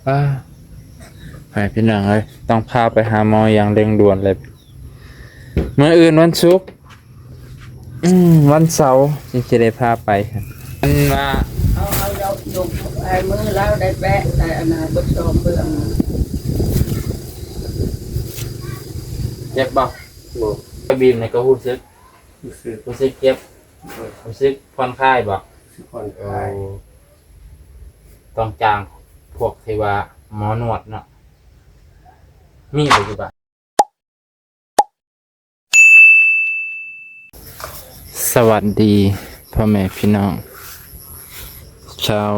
ອ້າ ໃຫ້ພີ່ນ້ອງເອີຍ ຕ້ອງພາໄປຫາໝໍຢ່າງເລັ່ງດ່ວນເລີຍ. ມື້ອື່ນວັນສຸກ ອືມ ວັນເສົາຈຶ່ງຊິໄດ້ພາໄປ. ອັນວ່າ ເອົາ ເອົາ ຍົກ ຍົກ ໃຫ້ມືລາວໄດ້ແປະໃສ່ອັນນ່າ ເບິດສອງເບື້ອງ. ເຈັບບໍ່? ບໍ່. ບີບນີ້ກໍຮູ້ສຶກ ຮູ້ສຶກ ຮູ້ສຶກເຈັບ ໂດຍ ຮູ້ສຶກຜ່ອນຄາຍບໍ່? ຮູ້ສຶກຜ່ອນຄາຍ. ໂອ້ ຕ້ອງຈ້າງພວກທີ່ວ່າໝໍນວດເນາະ ມີບໍ່ຢູ່ບ້ານ? ສະຫວັດດີພໍ່ແມ່ພີ່ນ້ອງ ຊາວ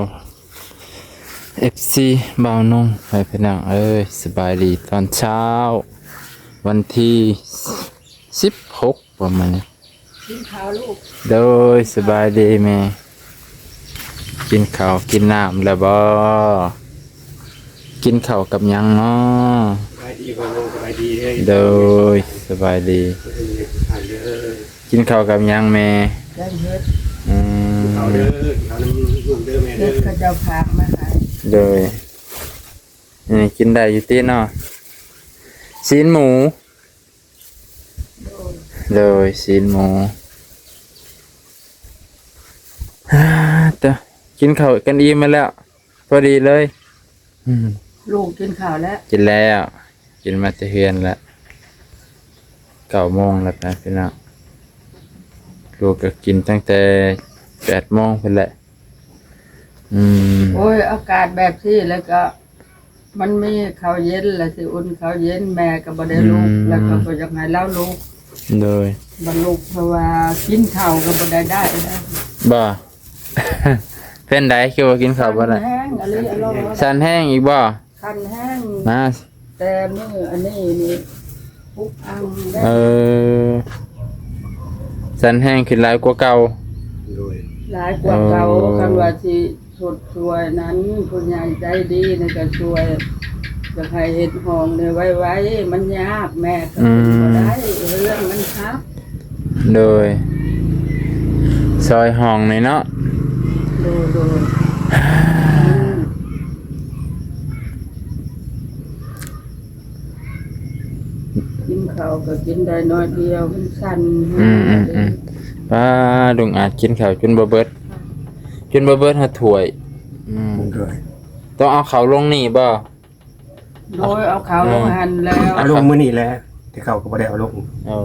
ເອັຟຊີບ່າວນົງ ພໍ່ແມ່ພີ່ນ້ອງເອີຍ ສະບາຍດີຕອນເຊົ້າ ວັນທີສິບຫົກ ປະມານນີ້. ກິນເຂົ້າລູກ. ໂດຍ ສະບາຍດີແມ່. ກິນເຂົ້າກິນນ້ຳແລ້ວບໍ່? ກິນເຂົ້າກັບຫຍັງເນາະ? ສະບາຍດີພໍ່ລຸງ ສະບາຍດີເດີ. ໂດຍ ສະບາຍດີ. ເດີ ກິນເຂົ້າກັບຫຍັງແມ່? ແກງເຫັດ. ອືມ ກິນເຂົ້າເດີ ກິນເຂົ້ານຳລຸງເດີແມ່ເດີ. ເຫັດເຂົາເຈົ້າຝາກມາໃຫ້. ໂດຍ ນີ້ກິນໄດ້ຢູ່ຕິເນາະ? ຊີ້ນໝູ. ໂດຍ ຊີ້ນໝູ. ອາ ເຕີ ກິນເຂົ້າກັນອີ່ມມາແລ້ວ ພໍດີເລີຍ. ອືມ ລູກກິນເຂົ້າແລ້ວ? ກິນແລ້ວ ກິນມາແຕ່ເຮືອນແລ້ວ ເກົ້າໂມງແລ້ວ ພີ່ນ້ອງ. ລູກກໍກິນຕັ້ງແຕ່ແປດໂມງພຸ້ນແຫຼະ. ອືມ ໂອ້ຍ ອາກາດແບບນີ້ແລ້ວກໍ ມັນມີເຂົ້າເຢັນ ແລ້ວຊິອຸ່ນເຂົ້າເຢັນ ແມ່ກໍບໍ່ໄດ້ລຸກ ອືມ ແລ້ວເຂົາກໍຢາກໃຫ້ລາວລຸກ. ໂດຍ ບໍ່ລຸກ ເພາະວ່າກິນເຂົ້າກໍບໍ່ໄດ້ໄດ້ນະ. ບໍ່ ເປັນໃດ ຄືວ່າກິນເຂົ້າບໍ່ໄດ້? ສັ່ນແຮງອີ່ຫຼີ ອໍ ສັ່ນແຮງອີກບໍ່? ສັ່ນແຮງ ນະ ແຕ່ມື້ອັນນີ້ນີ້ ປຸກອັ່ງແລ້ວ. ເອີ ສັ່ນແຮງຂຶ້ນຫຼາຍກວ່າເກົ່າ. ໂດຍ ຫຼາຍກວ່າເກົ່າ. ໂອ້ ຄັນວ່າຊິ ຊົດຊ່ວຍນັ້ນ ຜູ້ໃຫຍ່ໃຈດີນັ້ນກໍຊ່ວຍ ຢາກໃຫ້ເຮັດຫ້ອງນີ້ໄວໆ ມັນຍາກ ແມ່ກໍຂຶ້ນບໍ່ໄດ້ ອືມ ເຮືອນມັນທັບ. ໂດຍ ຊ່ອຍຫ້ອງນີ້ເນາະ. ໂດຍ ໂດຍ ກິນເຂົ້າກໍກິນໄດ້ໜ້ອຍດຽວ ມັນສັ່ນ. ອືມໆໆ ປ້າ ລຸງອາດກິນເຂົ້າຈົນບໍ່ເບິດ ຈົນບໍ່ເບິດຮອດຖ້ວຍ. ອືມ ໂດຍ ຕ້ອງເອົາເຂົ້າລົງນີ້ບໍ່? ໂດຍ ເອົາເຂົ້າລົງ ເອີ ຫັ້ນແລ້ວ ເອົາລົງມື້ນີ້ແຫຼະ ແຕ່ເຂົ້າກໍບໍ່ໄດ້ເອົາລົງ. ເອີ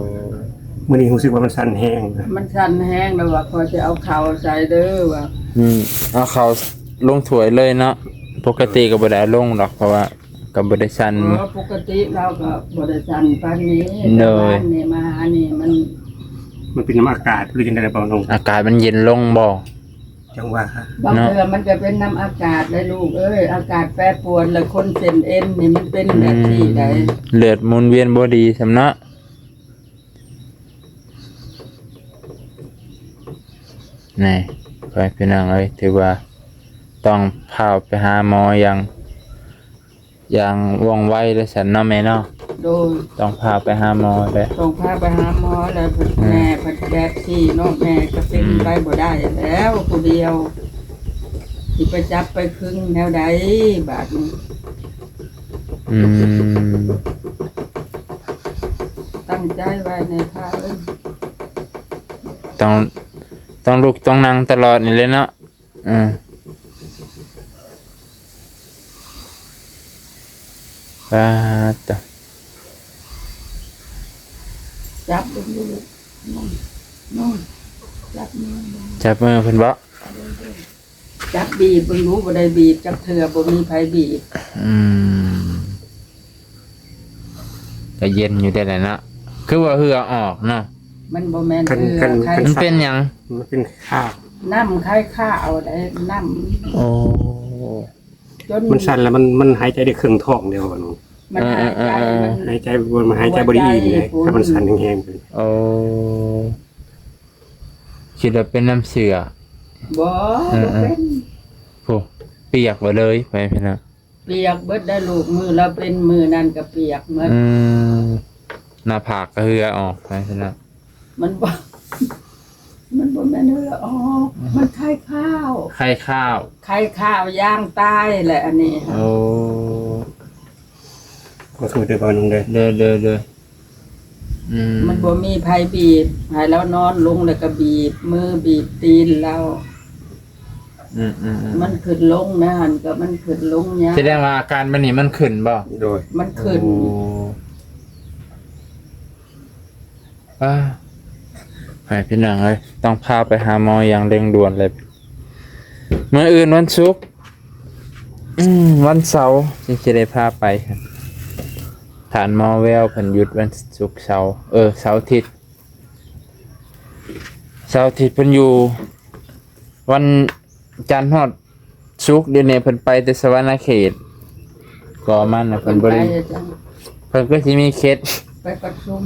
ມື້ນີ້ຮູ້ສຶກວ່າມັນສັ່ນແຮງ ມັນສັ່ນແຮງແລ້ວວ່າ ຂ້ອຍຊິເອົາເຂົ້າໃສ່ເດີວ່າ. ອືມ ເອົາເຂົ້າລົງຖ້ວຍເລີຍເນາະ ປົກກະຕິກໍບໍ່ໄດ້ເອົາລົງດອກ ເພາະວ່າ ກໍບໍ່ໄດ້ສັ່ນ. ເອີ ປົກກະຕິລາວກໍບໍ່ໄດ້ສັ່ນປານນີ້. ໂດຍ ແຕ່ວ່ານີ້ມາອັນນີ້ມັນ ມັນເປັນນຳອາກາດ ຫຼືຈັ່ງໃດບໍ່ນ້ອງ? ອາກາດມັນເຢັນລົງບໍ່? ຈັ່ງວ່າ ບາງເທື່ອມັນກໍເປັນນຳອາກາດໄດ໋ລູກເອີຍ ອາກາດແປປວນ ແລ້ວຄົນເສັ້ນເອັນນີ້ມັນເປັນແບບນີ້ໄດ໋. ອືມ ເລືອດໝູນວຽນບໍ່ດີສ່ຳເນາະ. ນີ້ ພໍ່ແມ່ພີ່ນ້ອງເອີຍ ຖືວ່າຕ້ອງພາໄປຫາໝໍຢ່າງ ຢ່າງວ່ອງໄວແລ້ວຊັ້ນເນາະແມ່ເນາະ. ໂດຍ ຕ້ອງພາໄປຫາໝໍແຫຼະ ຕ້ອງພາໄປຫາໝໍແລ້ວ. ອືມ ແມ່ເພິ່ນແບບຊີ້ເນາະ ແມ່ກໍເປັນ ອືມ ໄປບໍ່ໄດ້ແລ້ວຜູ້ດຽວ ຊິໄປຈັບໄປຄຶງແນວໃດບາດນີ້. ອືມ ຕັ້ງໃຈໄວ້ແນ່ພາເອີຍ ຕ້ອງ ຕ້ອງລຸກຕ້ອງນັ່ງຕະຫຼອດນີ້ເລີຍເນາະ. ເອີ ປາດຕະ ຈັບເບິ່ງດູລູກ ນອນ ນອນ ຈັບມືເບິ່ງ ຈັບມືເພິ່ນບໍ? ຈັບບີບເບິ່ງດູ ບໍ່ໄດ້ບີບຈັກເທື່ອ ບໍ່ມີໃຜບີບ. ອືມ ກໍເຢັນຢູ່ໄດ້ແຫຼະເນາະ ຄືວ່າເຫື່ອອອກເນາະ. ມັນບໍ່ແມ່ນ ຄັນ ເຫື່ອ ຄັນ ຄັນ ມັນເປັນຫຍັງ? ມັນເປັນຄາບ ນ້ຳຄາຍຄາວໄດ໋ ນ້ຳ. ໂອ້ ຈົນມັນສັ່ນແລ້ວ ມັນ ມັນຫາຍໃຈໄດ້ເຄິ່ງທ້ອງແລ້ວ. ມັນຫາຍໃຈ ເອີໆໆໆ ມັນຫາຍໃຈບໍ່ ມັນຫາຍໃຈບໍ່ໄດ້ອີ່ມເດ້ ຖ້າມັນສັ່ນແຮງໆ. ໂອ້ ຄິດວ່າເປັນນ້ຳເຊື້ອ. ບໍ່ ເອີໆ ບໍ່ເປັນ. ໂອ້ ປຽກເບິດເລີຍ ໄປພີ່ນ້ອງ. ປຽກເບິດໄດ໋ລູກ ມື້ລາວເປັນມື້ນັ້ນກໍປຽກໝົດ. ອືມ ໜ້າຜາກກໍເຫື່ອອອກໄປຊັ້ນນະ. ມັນບໍ່ ມັນບໍ່ແມ່ນເຫື່ອອອກ ມັນໄຄຄາວ ໄຄຄາວ ໄຄຄາວ ຢາງຕາຍແຫຼະອັນນີ້. ໂອ້ ຂໍໂທດເດີບ່າວໜຸ່ງເດີ. ເດີ ເດີ ເດີ. ອືມ ມັນບໍ່ມີໃຜບີບ ໃຫ້ລາວນອນລົງແລ້ວກໍບີບມືບີບຕີນລາວ. ອືມໆໆ ມັນຂຶ້ນລົງນະ ຫັ້ນກໍມັນຂຶ້ນລົງຍາກ. ສະແດງວ່າອາການແບບນີ້ມັນຂຶ້ນບໍ່? ໂດຍ ມັນຂຶ້ນ. ໂອ້ ອ້າ ໃຫ້ພີ່ນ້ອງເອີຍ ຕ້ອງພາໄປຫາໝໍຢ່າງເລັ່ງດ່ວນເລີຍ. ມື້ອື່ນວັນສຸກ ອືມ ວັນເສົາຈຶ່ງຊິໄດ້ພາໄປ. ທ່ານໝໍແວວເພິ່ນຢຸດວັນສຸກເສົາ ເອີ ເສົາອາທິດ ເສົາອາທິດເພິ່ນຢູ່ ວັນຈັນຮອດສຸກ. ດຽວນີ້ເພິ່ນໄປແຕ່ສະຫວັນນະເຂດ ກໍມັນນະ ເພິ່ນບໍ່ໄດ້ ເພິ່ນໄປເຮັດຫຍັງ? ເພິ່ນກໍຊິມີເຂດ ໄປປະຊຸມ.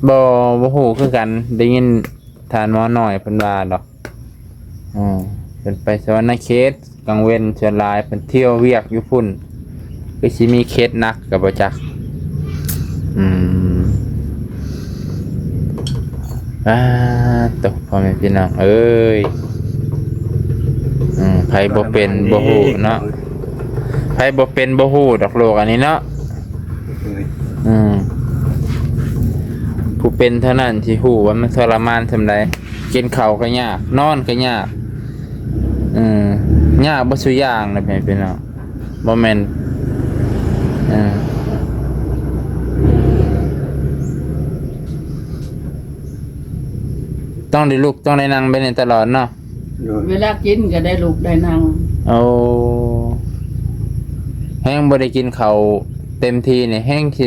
ບໍ່ ບໍ່ຮູ້ຄືກັນ ໄດ້ຍິນທ່ານໝໍນ້ອຍເພິ່ນວ່າດອກ. ອືມ ເພິ່ນໄປສະຫວັນນະເຂດ ກາງເວັນສ່ວນຫຼາຍເພິ່ນທ່ຽວວຽກຢູ່ພຸ້ນ ຄືຊິມີເຂດໜັກກໍບໍ່ຈັກ. ອືມ ອ່າ ໂຕ ພໍ່ແມ່ພີ່ນ້ອງເອີຍ ອືມ ໃຜບໍ່ເປັນບໍ່ຮູ້ເນາະ ໃຜບໍ່ເປັນບໍ່ຮູ້ດອກໂລກອັນນີ້ເນາະ. ອືມ ຜູ້ເປັນເທົ່ານັ້ນຊິຮູ້ວ່າມັນທໍລະມານສ່ຳໃດ ກິນເຂົ້າກໍຍາກ ນອນກໍຍາກ ເອີ ຍາກເບິດສູ່ຢ່າງນະ ພີ່ນ້ອງ. ບໍ່ແມ່ນ ເອີ ຕ້ອງໄດ້ລຸກ ຕ້ອງໄດ້ນັ່ງແບບນີ້ຕະຫຼອດເນາະ. ໂດຍ ເວລາກິນກໍໄດ້ລຸກໄດ້ນັ່ງ. ໂອ້ ແຮງບໍ່ໄດ້ກິນເຂົ້າເຕັມທີ່ນີ້ ແຮງຊິ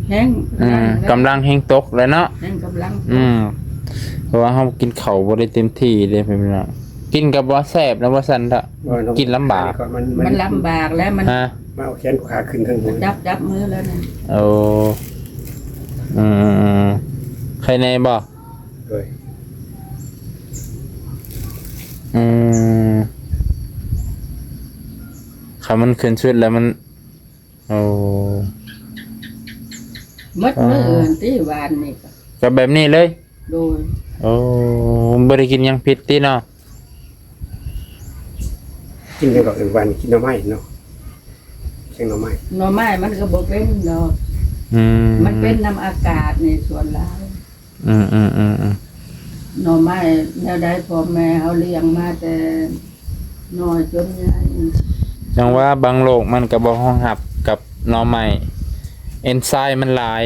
ແຮງ ອືມ ກຳລັງແຮງຕົກແລ້ວເນາະ ແຮງກຳລັງຕົກ. ອືມ ເພາະວ່າເຮົາກິນເຂົ້າບໍ່ໄດ້ເຕັມທີ່ເດ້ ພີ່ນ້ອງ. ກິນກໍບໍ່ແຊບນະ ວ່າຊັ້ນເຖາະ. ບໍ່ ກິນລຳບາກ ມັນ ມັນ ມັນລຳບາກແລ້ວ ມັນ ຮະ ມາເອົາແຂນຂວາຂຶ້ນເທິງ ຈັບ ຈັບມືແລ້ວນະ. ໂອ້ ອືມ ໄຄແນ່ບໍ່? ໂດຍ ອືມ ຄັນມັນຂຶ້ນສຸດແລ້ວມັນ ໂອ້ ໝົດມື້ ອໍ ຫັ້ນຕິ ວານນີ້ກໍ ກໍແບບນີ້ເລີຍ. ໂດຍ ໂອ້ ບໍ່ໄດ້ກິນຫຍັງຜິດຕິເນາະ. ກິນຫຍັງກໍເອີ້ນວ່າກິນໜໍ່ໄມ້ເນາະ ແກງໜໍ່ໄມ້ ໜໍ່ໄມ້ມັນກໍບໍ່ເປັນດອກ. ອືມ ມັນເປັນນຳອາກາດນີ້ສ່ວນຫຼາຍ. ອືມໆໆໆ ໜໍ່ໄມ້ແນວໃດ ພໍ່ແມ່ເຮົາລ້ຽງມາແຕ່ນ້ອຍຈົນໃຫຍ່. ຈັ່ງວ່າບາງໂລກມັນກໍບໍ່ຮອງຮັບກັບໜໍ່ໄມ້ ເອັນໄຊມັນຫຼາຍ.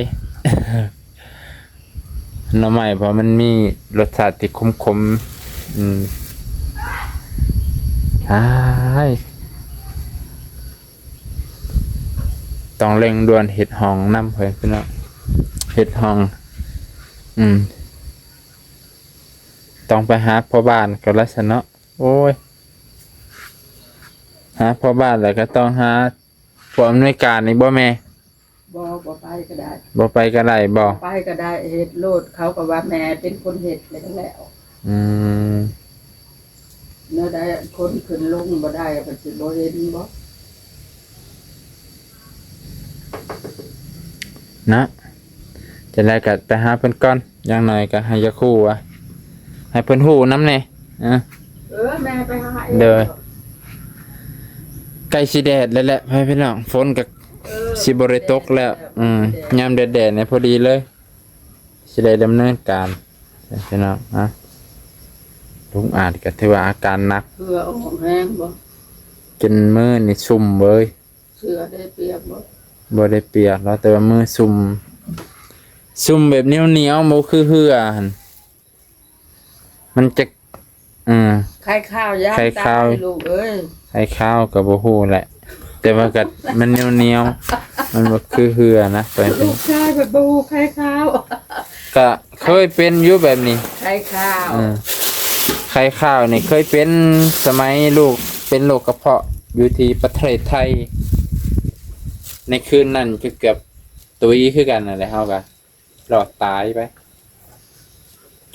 ໜໍ່ໄມ້ ເພາະມັນມີລົດຊາດທີ່ຂົມໆ. ອືມ ອ້າຍ ຕ້ອງເລັ່ງດ່ວນເຮັດຫ້ອງນຳເພິ່ນເນາະ ເຮັດຫ້ອງ. ອືມ ຕ້ອງໄປຫາພໍ່ບ້ານກໍລະຊັ້ນເນາະ. ໂອ້ຍ ຫາພໍ່ບ້ານແລ້ວກໍຕ້ອງຫາຜູ້ອຳນວຍການອີກບໍ່ແມ່? ບໍ່ ບໍ່ໄປກໍໄດ້. ບໍ່ໄປກໍໄດ້ບໍ່? ບໍ່ໄປກໍໄດ້ ເຮັດໂລດ ເຂົາກໍວ່າແມ່ເປັນຄົນເຮັດແລ້ວ. ອືມ ແນວໃດຄົນຂຶ້ນລົງບໍ່ໄດ້ ເພິ່ນຊິບໍ່ເຫັນບໍ່? ນະ ຈັ່ງໃດກໍໄປຫາເພິ່ນກ່ອນ ຢ່າງໜ້ອຍກໍໃຫ້ຢາກຮູ້ວ່າ ໃຫ້ເພິ່ນຮູ້ນຳແດ່. ເອີ ເອີ ແມ່ໄປຫາເອງ. ໂດຍ ໃກ້ຊິແດດແລ້ວແຫຼະ ພີ່ນ້ອງ ຝົນກໍ ເອີ ຊິບໍ່ໄດ້ຕົກແລ້ວ. ອືມ ຍາມແດດໆນີ້ພໍດີເລີຍ ຊິໄດ້ດຳເນີນການ ພີ່ນ້ອງ. ອະ ລຸງອາດກໍຖືວ່າອາການໜັກ ເຫື່ອອອກແຮງບໍ່? ຈົນມືນີ້ຊຸ່ມເວີຍ. ເສື້ອໄດ້ປຽກບໍ່? ບໍ່ໄດ້ປຽກແລ້ວ ແຕ່ວ່າມືຊຸ່ມ ຊຸ່ມແບບໜຽວໆ ບໍ່ຄືເຫື່ອຫັ້ນ ມັນຈະ ອືມ ໄຄຄາວ ຢ່າງ ໄຄຄາວ ຕາຍລູກເອີຍ. ໄຄຄາວກໍບໍ່ຮູ້ແຫຼະ ແຕ່ວ່າກໍມັນໜຽວໆ ມັນບໍ່ຄືເຫື່ອນະ. ໄປ ລູກຊາຍເພິ່ນບໍ່ຮູ້ໄຄຄາວ ກະເຄີຍເປັນຢູ່ແບບນີ້ ໄຄຄາວ. ເອີ ໄຄຄາວນີ້ເຄີຍເປັນສະໄໝລູກເປັນໂລກກະເພາະຢູ່ທີ່ປະເທດໄທ ໃນຄືນນັ້ນກໍເກືອບຕຸຍຄືກັນຫັ້ນແຫຼະ ເຮົາກະລອດຕາຍໄປ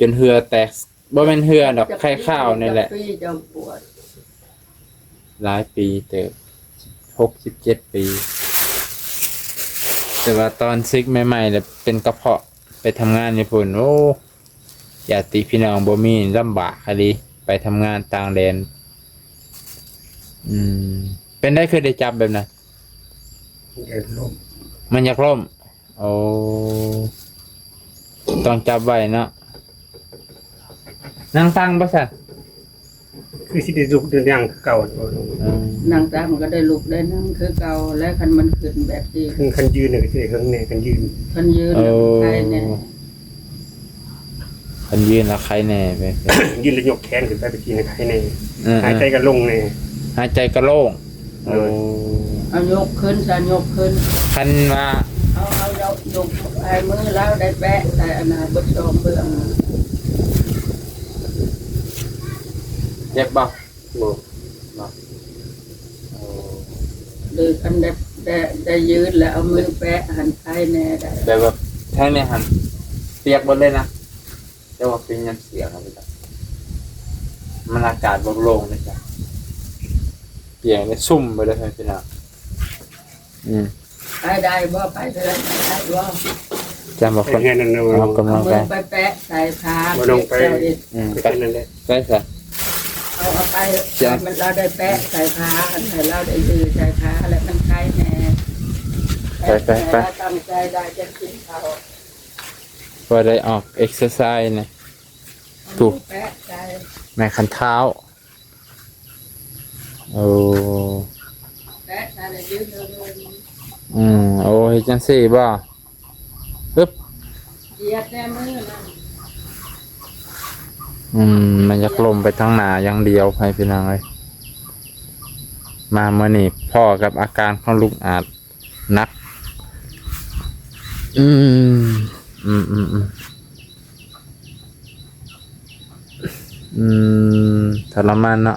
ຈົນເຫື່ອແຕກ. ບໍ່ແມ່ນເຫື່ອດອກ ໄຄຄາວນີ້ແຫຼະ. ຫຼາຍປີເຕີບ ຫົກ ສິບເຈັດປີ ແຕ່ວ່າຕອນສິກໃໝ່ໆ ແລ້ວເປັນກະເພາະ ໄປທຳງານຢູ່ພຸ້ນ ໂອ້ ຍາດຕິພີ່ນ້ອງບໍ່ມີ ລຳບາກອີ່ຫຼີ ໄປທຳງານຕ່າງແດນ. ອືມ ເປັນໄດ ຄືໄດ້ຈັບແບບນັ້ນ? ຢາກລົມ ມັນຢາກລົ້ມ. ໂອ້ ຕ້ອງຈັບໄວ້ເນາະ. ນັ່ງຕັ້ງບໍ່ຊັ້ນ? ຄືຊິໄດ້ລຸກໄດ້ຍ່າງຄືເກົ່າ. ເອີ ນັ່ງຕາມກໍໄດ້ລຸກໄດ້ນັ່ງຄືເກົ່າ ແລະຄັນມັນຂຶ້ນແບບນີ້ ຄັນ ຄັນຢືນກໍຊິໄດ້ເຫິງແດ່ ຄັນຢືນ ຄັນຢືນ ເອີ ແລ້ວມັນໄຄແດ່. ຄັນຢືນລະໄຄແດ່ ແບບ ຢືນລະຍົກແຂນຂຶ້ນໄປ ໄປທີ່ໃຫ້ໄຄແດ່. ເອີ ຫາຍໃຈກໍໂລ່ງແດ່ ຫາຍໃຈກໍໂລ່ງ. ໂອ້ ເອົາຍົກຂຶ້ນຊະ ຍົກຂຶ້ນ. ຄັນວ່າ ເອົາ ເອົາ ຍົກ ຍົກ ໃຫ້ມືລາວໄດ້ແປະໃສ່ອັນນ່າ ບົດຊອມເບື້ອງ. ເຈັບບໍ່? ບໍ່ ບໍ່. ໂອ້ ຫຼືຄັນໄດ້ ໄດ້ ໄດ້ຢືນແລ້ວເອົາມືແປະຫັ້ນໄຄແດ່ໄດ໋. ແບບວ່າແຖວນີ້ຫັ້ນປຽກເບິດເລີຍນະ. ແຕ່ວ່າເປັນຫຍັງສຽງຫັ້ນ ມັນອາກາດໂລ່ງໆເດ້ ສຽງນີ້ຊຸ່ມໄປເລີຍພີ່ນ້ອງ. ອືມ ໄປໄດ້ບໍ່? ໄປເທື່ອໄດ້ບໍ່? ຈຳບໍ່ ເຮັດງານນັ້ນເນາະ ອອກກຳລັງກາຍ ເອົາມືໄປແປະໃສ່ຜາ ບໍ່ຕ້ອງໄປ ເຮັດເຈົ້າເຮັດ. ອືມ ໄປ ໄປຊະ ເອົາ ເອົາໄປ ມັນລາວໄດ້ແປະໃສ່ຜາ ໃຫ້ລາວໄດ້ຢືນໃສ່ຜາ ແລ້ວມັນຄາຍແນ່. ໄປ ໄປ ໄປ ຕັ້ງໃຈໄດ້ຈະກິນເຂົ້າ ພໍໄດ້ອອກເອັກເຊີໄຊນະ. ເອົາມືແປະໃສ່ ແມ່ຂັນເທົ້າ. ໂອ້ ແປະໃສ່ແລ້ວຢືນເດີ. ອືມ ໂອ້ ເຮັດຈັ່ງຊີ້ບໍ່? ຮຶບ ຢຽດແຕ່ມືນັ້ນ. ອືມ ມັນຢາກລົ້ມໄປທາງໜ້າຢ່າງດຽວ ໃຫ້ພີ່ນ້ອງເອີຍ. ມາມື້ນີ້ພໍ້ກັບອາການຂອງລຸງອາດ ໜັກ. ອືມ ອືມ ອືມ ອືມ ອືມ ທໍລະມານເນາະ.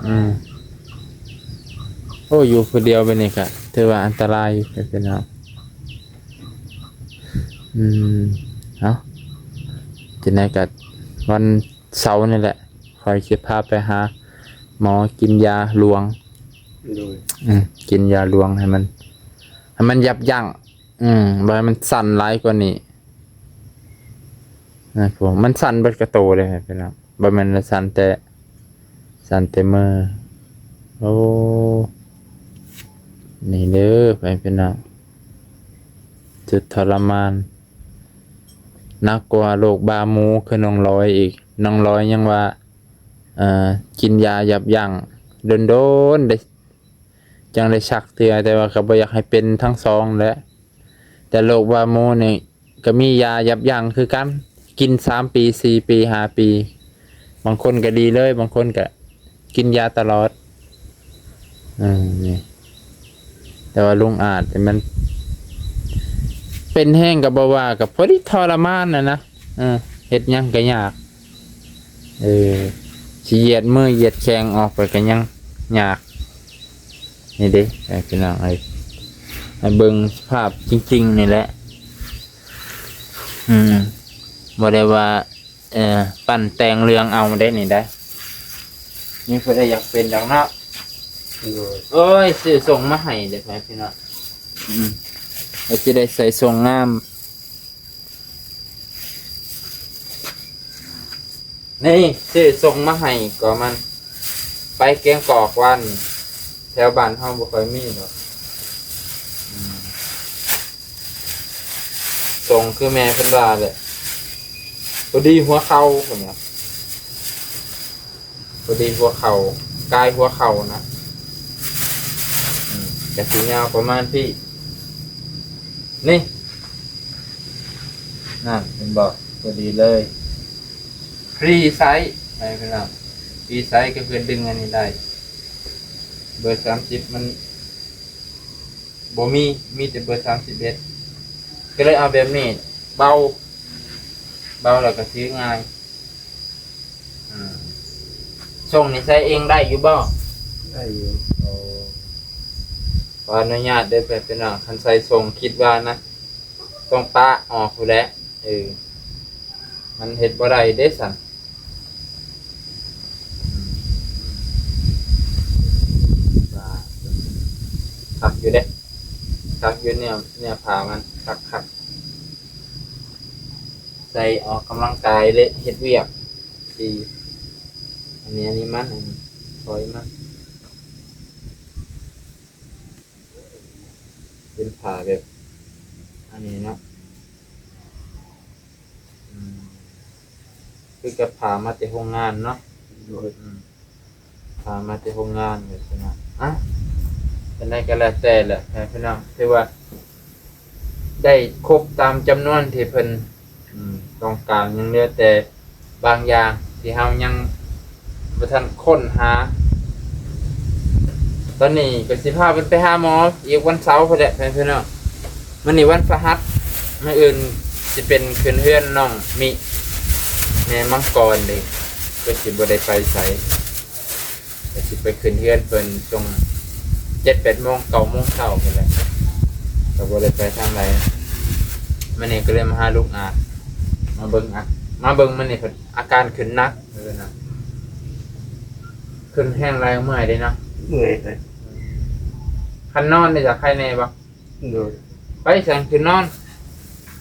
ອືມ ໂອ້ ຢູ່ຜູ້ດຽວແບບນີ້ກະຖືວ່າອັນຕະລາຍຢູ່ ພີ່ນ້ອງ. ອືມ ເອົາ ຈັ່ງໃດກະວັນເສົານີ້ແຫຼະ ຂ້ອຍຊິພາໄປຫາໝໍກິນຢາຫຼວງ. ໂດຍ ອືມ ກິນຢາຫຼວງໃຫ້ມັນ ໃຫ້ມັນຢັບຢັ້ງ. ອືມ ບໍ່ໃຫ້ມັນສັ່ນຫຼາຍກວ່ານີ້ນະ. ໂອ້ ມັນສັ່ນເບິດກະໂຕເດ້ພີ່ນ້ອງ ບໍ່ແມ່ນວ່າສັ່ນແຕ່ ສັ່ນແຕ່ມື. ໂອ້ ນີ້ເດີ ພໍ່ແມ່ພີ່ນ້ອງ ຈຸດທໍລະມານ ໜັກກວ່າໂລກບ້າໝູຄືນ້ອງລອຍອີກ. ນ້ອງລອຍຍັງວ່າ ເອີ ກິນຢາຢັບຢັ້ງດົນໆ ໄດ້ ຈັ່ງໄດ້ຊັກເທື່ອ ແຕ່ວ່າກໍບໍ່ຢາກໃຫ້ເປັນທັງສອງແຫຼະ. ແຕ່ໂລກບ້າໝູນີ້ກໍມີຢາຢັບຢັ້ງຄືກັນ ກິນສາມປີ ສີ່ປີ ຫ້າປີ ບາງຄົນກໍດີເລີຍ ບາງຄົນກໍກິນຢາຕະຫຼອດ. ເອີ ນີ້ ແຕ່ວ່າລຸງອາດນີ້ມັນເປັນແຮງກໍບໍ່ວ່າ ກໍພໍດີທໍລະມານຫັ້ນນະ. ເອີ ເຮັດຫຍັງກໍຍາກ. ເອີ ຊິຢຽດມືຢຽດແຂງອອກໄປກໍຍັງຍາກ. ນີ້ເດ້ ເອີ ພີ່ນ້ອງເອີຍ ໃຫ້ເບິ່ງສະພາບຈິງໆນີ້ແຫຼະ. ອືມ ບໍ່ໄດ້ວ່າ ເອີ ປັ້ນແຕ່ງເລື່ອງເອົາເດ້ນີ້ໄດ໋. ມີຜູ້ໃດຢາກເປັນດອກເນາະ. ໂດຍ ໂອ້ຍ ຊື້ສົ່ງມາໃຫ້ເດ້ ພີ່ນ້ອງ. ອືມ ວ່າຊິໄດ້ໃສ່ສົ່ງງາມ. ນີ້ ຊື້ສົ່ງມາໃຫ້ກໍມັນ ໄປແກງກອກວັນ ແຖວບ້ານເຮົາບໍ່ຄ່ອຍມີດອກ. ອືມ ສົ່ງຄືແມ່ເພິ່ນວ່າແຫຼະ ພໍດີຫົວເຂົ່າເພິ່ນວ່າ. ພໍດີຫົວເຂົ່າ ກາຍຫົວເຂົ່ານະ. ອືມ ກະຊິຍາວປະມານພີ້ ນີ້ ນັ້ນ ເຫັນບໍ່? ພໍດີເລີຍ ຟຣີໄຊ ໃຫ້ພີ່ນ້ອງ ຟຣີໄຊກໍຄືດຶງອັນນີ້ໄດ້. ເບີສາມສິບມັນ ບໍ່ມີ ມີແຕ່ເບີສາມສິບເອັດ ກໍເລີຍເອົາແບບນີ້ ເບົາ ເບົາແລ້ວກໍຖືງ່າຍ. ອືມ ສົ່ງນີ້ໃສ່ເອງໄດ້ຢູ່ບໍ່? ໄດ້ຢູ່. ໂອ້ ຂໍອະນຸຍາດເດີ ພີ່ນ້ອງ ຄັນໃສ່ສົ່ງ ຄິດວ່ານະ ຕ້ອງປະອອກພຸ້ນແຫຼະ. ເອີ ມັນເຮັດບໍ່ໄດ້ເດ້ຊັ້ນ. ຄັກຢູ່ເດ້ ຄັກຢູ່ ເນື້ອ ເນື້ອຜ້າມັນຄັກໆ. ໃສ່ອອກກຳລັງກາຍ ແລະ ເຮັດວຽກ ທີ່ ອັນນີ້ ອັນນີ້ມັນ ອັນນີ້ ຖອຍມັນ ເປັນຜ້າແບບ ອັນນີ້ເນາະ ອືມ ຄືກັບຜ້າມາແຕ່ໂຮງງານເນາະ ໂດຍ ອືມ ພາມາແຕ່ໂຮງງານແບບນັ້ນນະ ອ່ະ ຈັ່ງໃດກໍແລ້ວແຕ່ແຫຼະ ໃຫ້ພີ່ນ້ອງ ຖືວ່າໄດ້ຄົບຕາມຈຳນວນທີ່ເພິ່ນ ອືມ ຕ້ອງການ ຍັງເຫຼືອແຕ່ບາງຢ່າງທີ່ເຮົາຍັງບໍ່ທັນຄົ້ນຫາ. ຕອນນີ້ກໍຊິພາເພິ່ນໄປຫາໝໍອີກວັນເສົາພຸ້ນແຫຼະ ໃຫ້ພີ່ນ້ອງ. ມື້ນີ້ວັນພະຫັດ ມື້ອື່ນຊິເປັນຂຶ້ນເຮືອນນ້ອງມິ ແມ່ມັງກອນເດ້ ກໍຊິບໍ່ໄດ້ໄປໃສ ກໍຊິໄປຂຶ້ນເຮືອນເພິ່ນຊ່ວງເຈັດແປດໂມງ ເກົ້າໂມງເຊົ້າພຸ້ນແຫຼະ ກໍບໍ່ໄດ້ໄປທາງໃດ. ມື້ນີ້ກໍເລີຍມາຫາລູກອາດ ມາເບິ່ງອາ ມາເບິ່ງມື້ນີ້ເພິ່ນອາການຂຶ້ນໜັກເລີຍນະ ຂຶ້ນແຮງຫຼາຍ ເມື່ອຍເດ້ເນາະ ເມື່ອຍເລີຍ. ຄັນນອນນີ້ຈະໄຄແດ່ບໍ່? ໂດຍ ໄປຊັ້ນຄືນອນ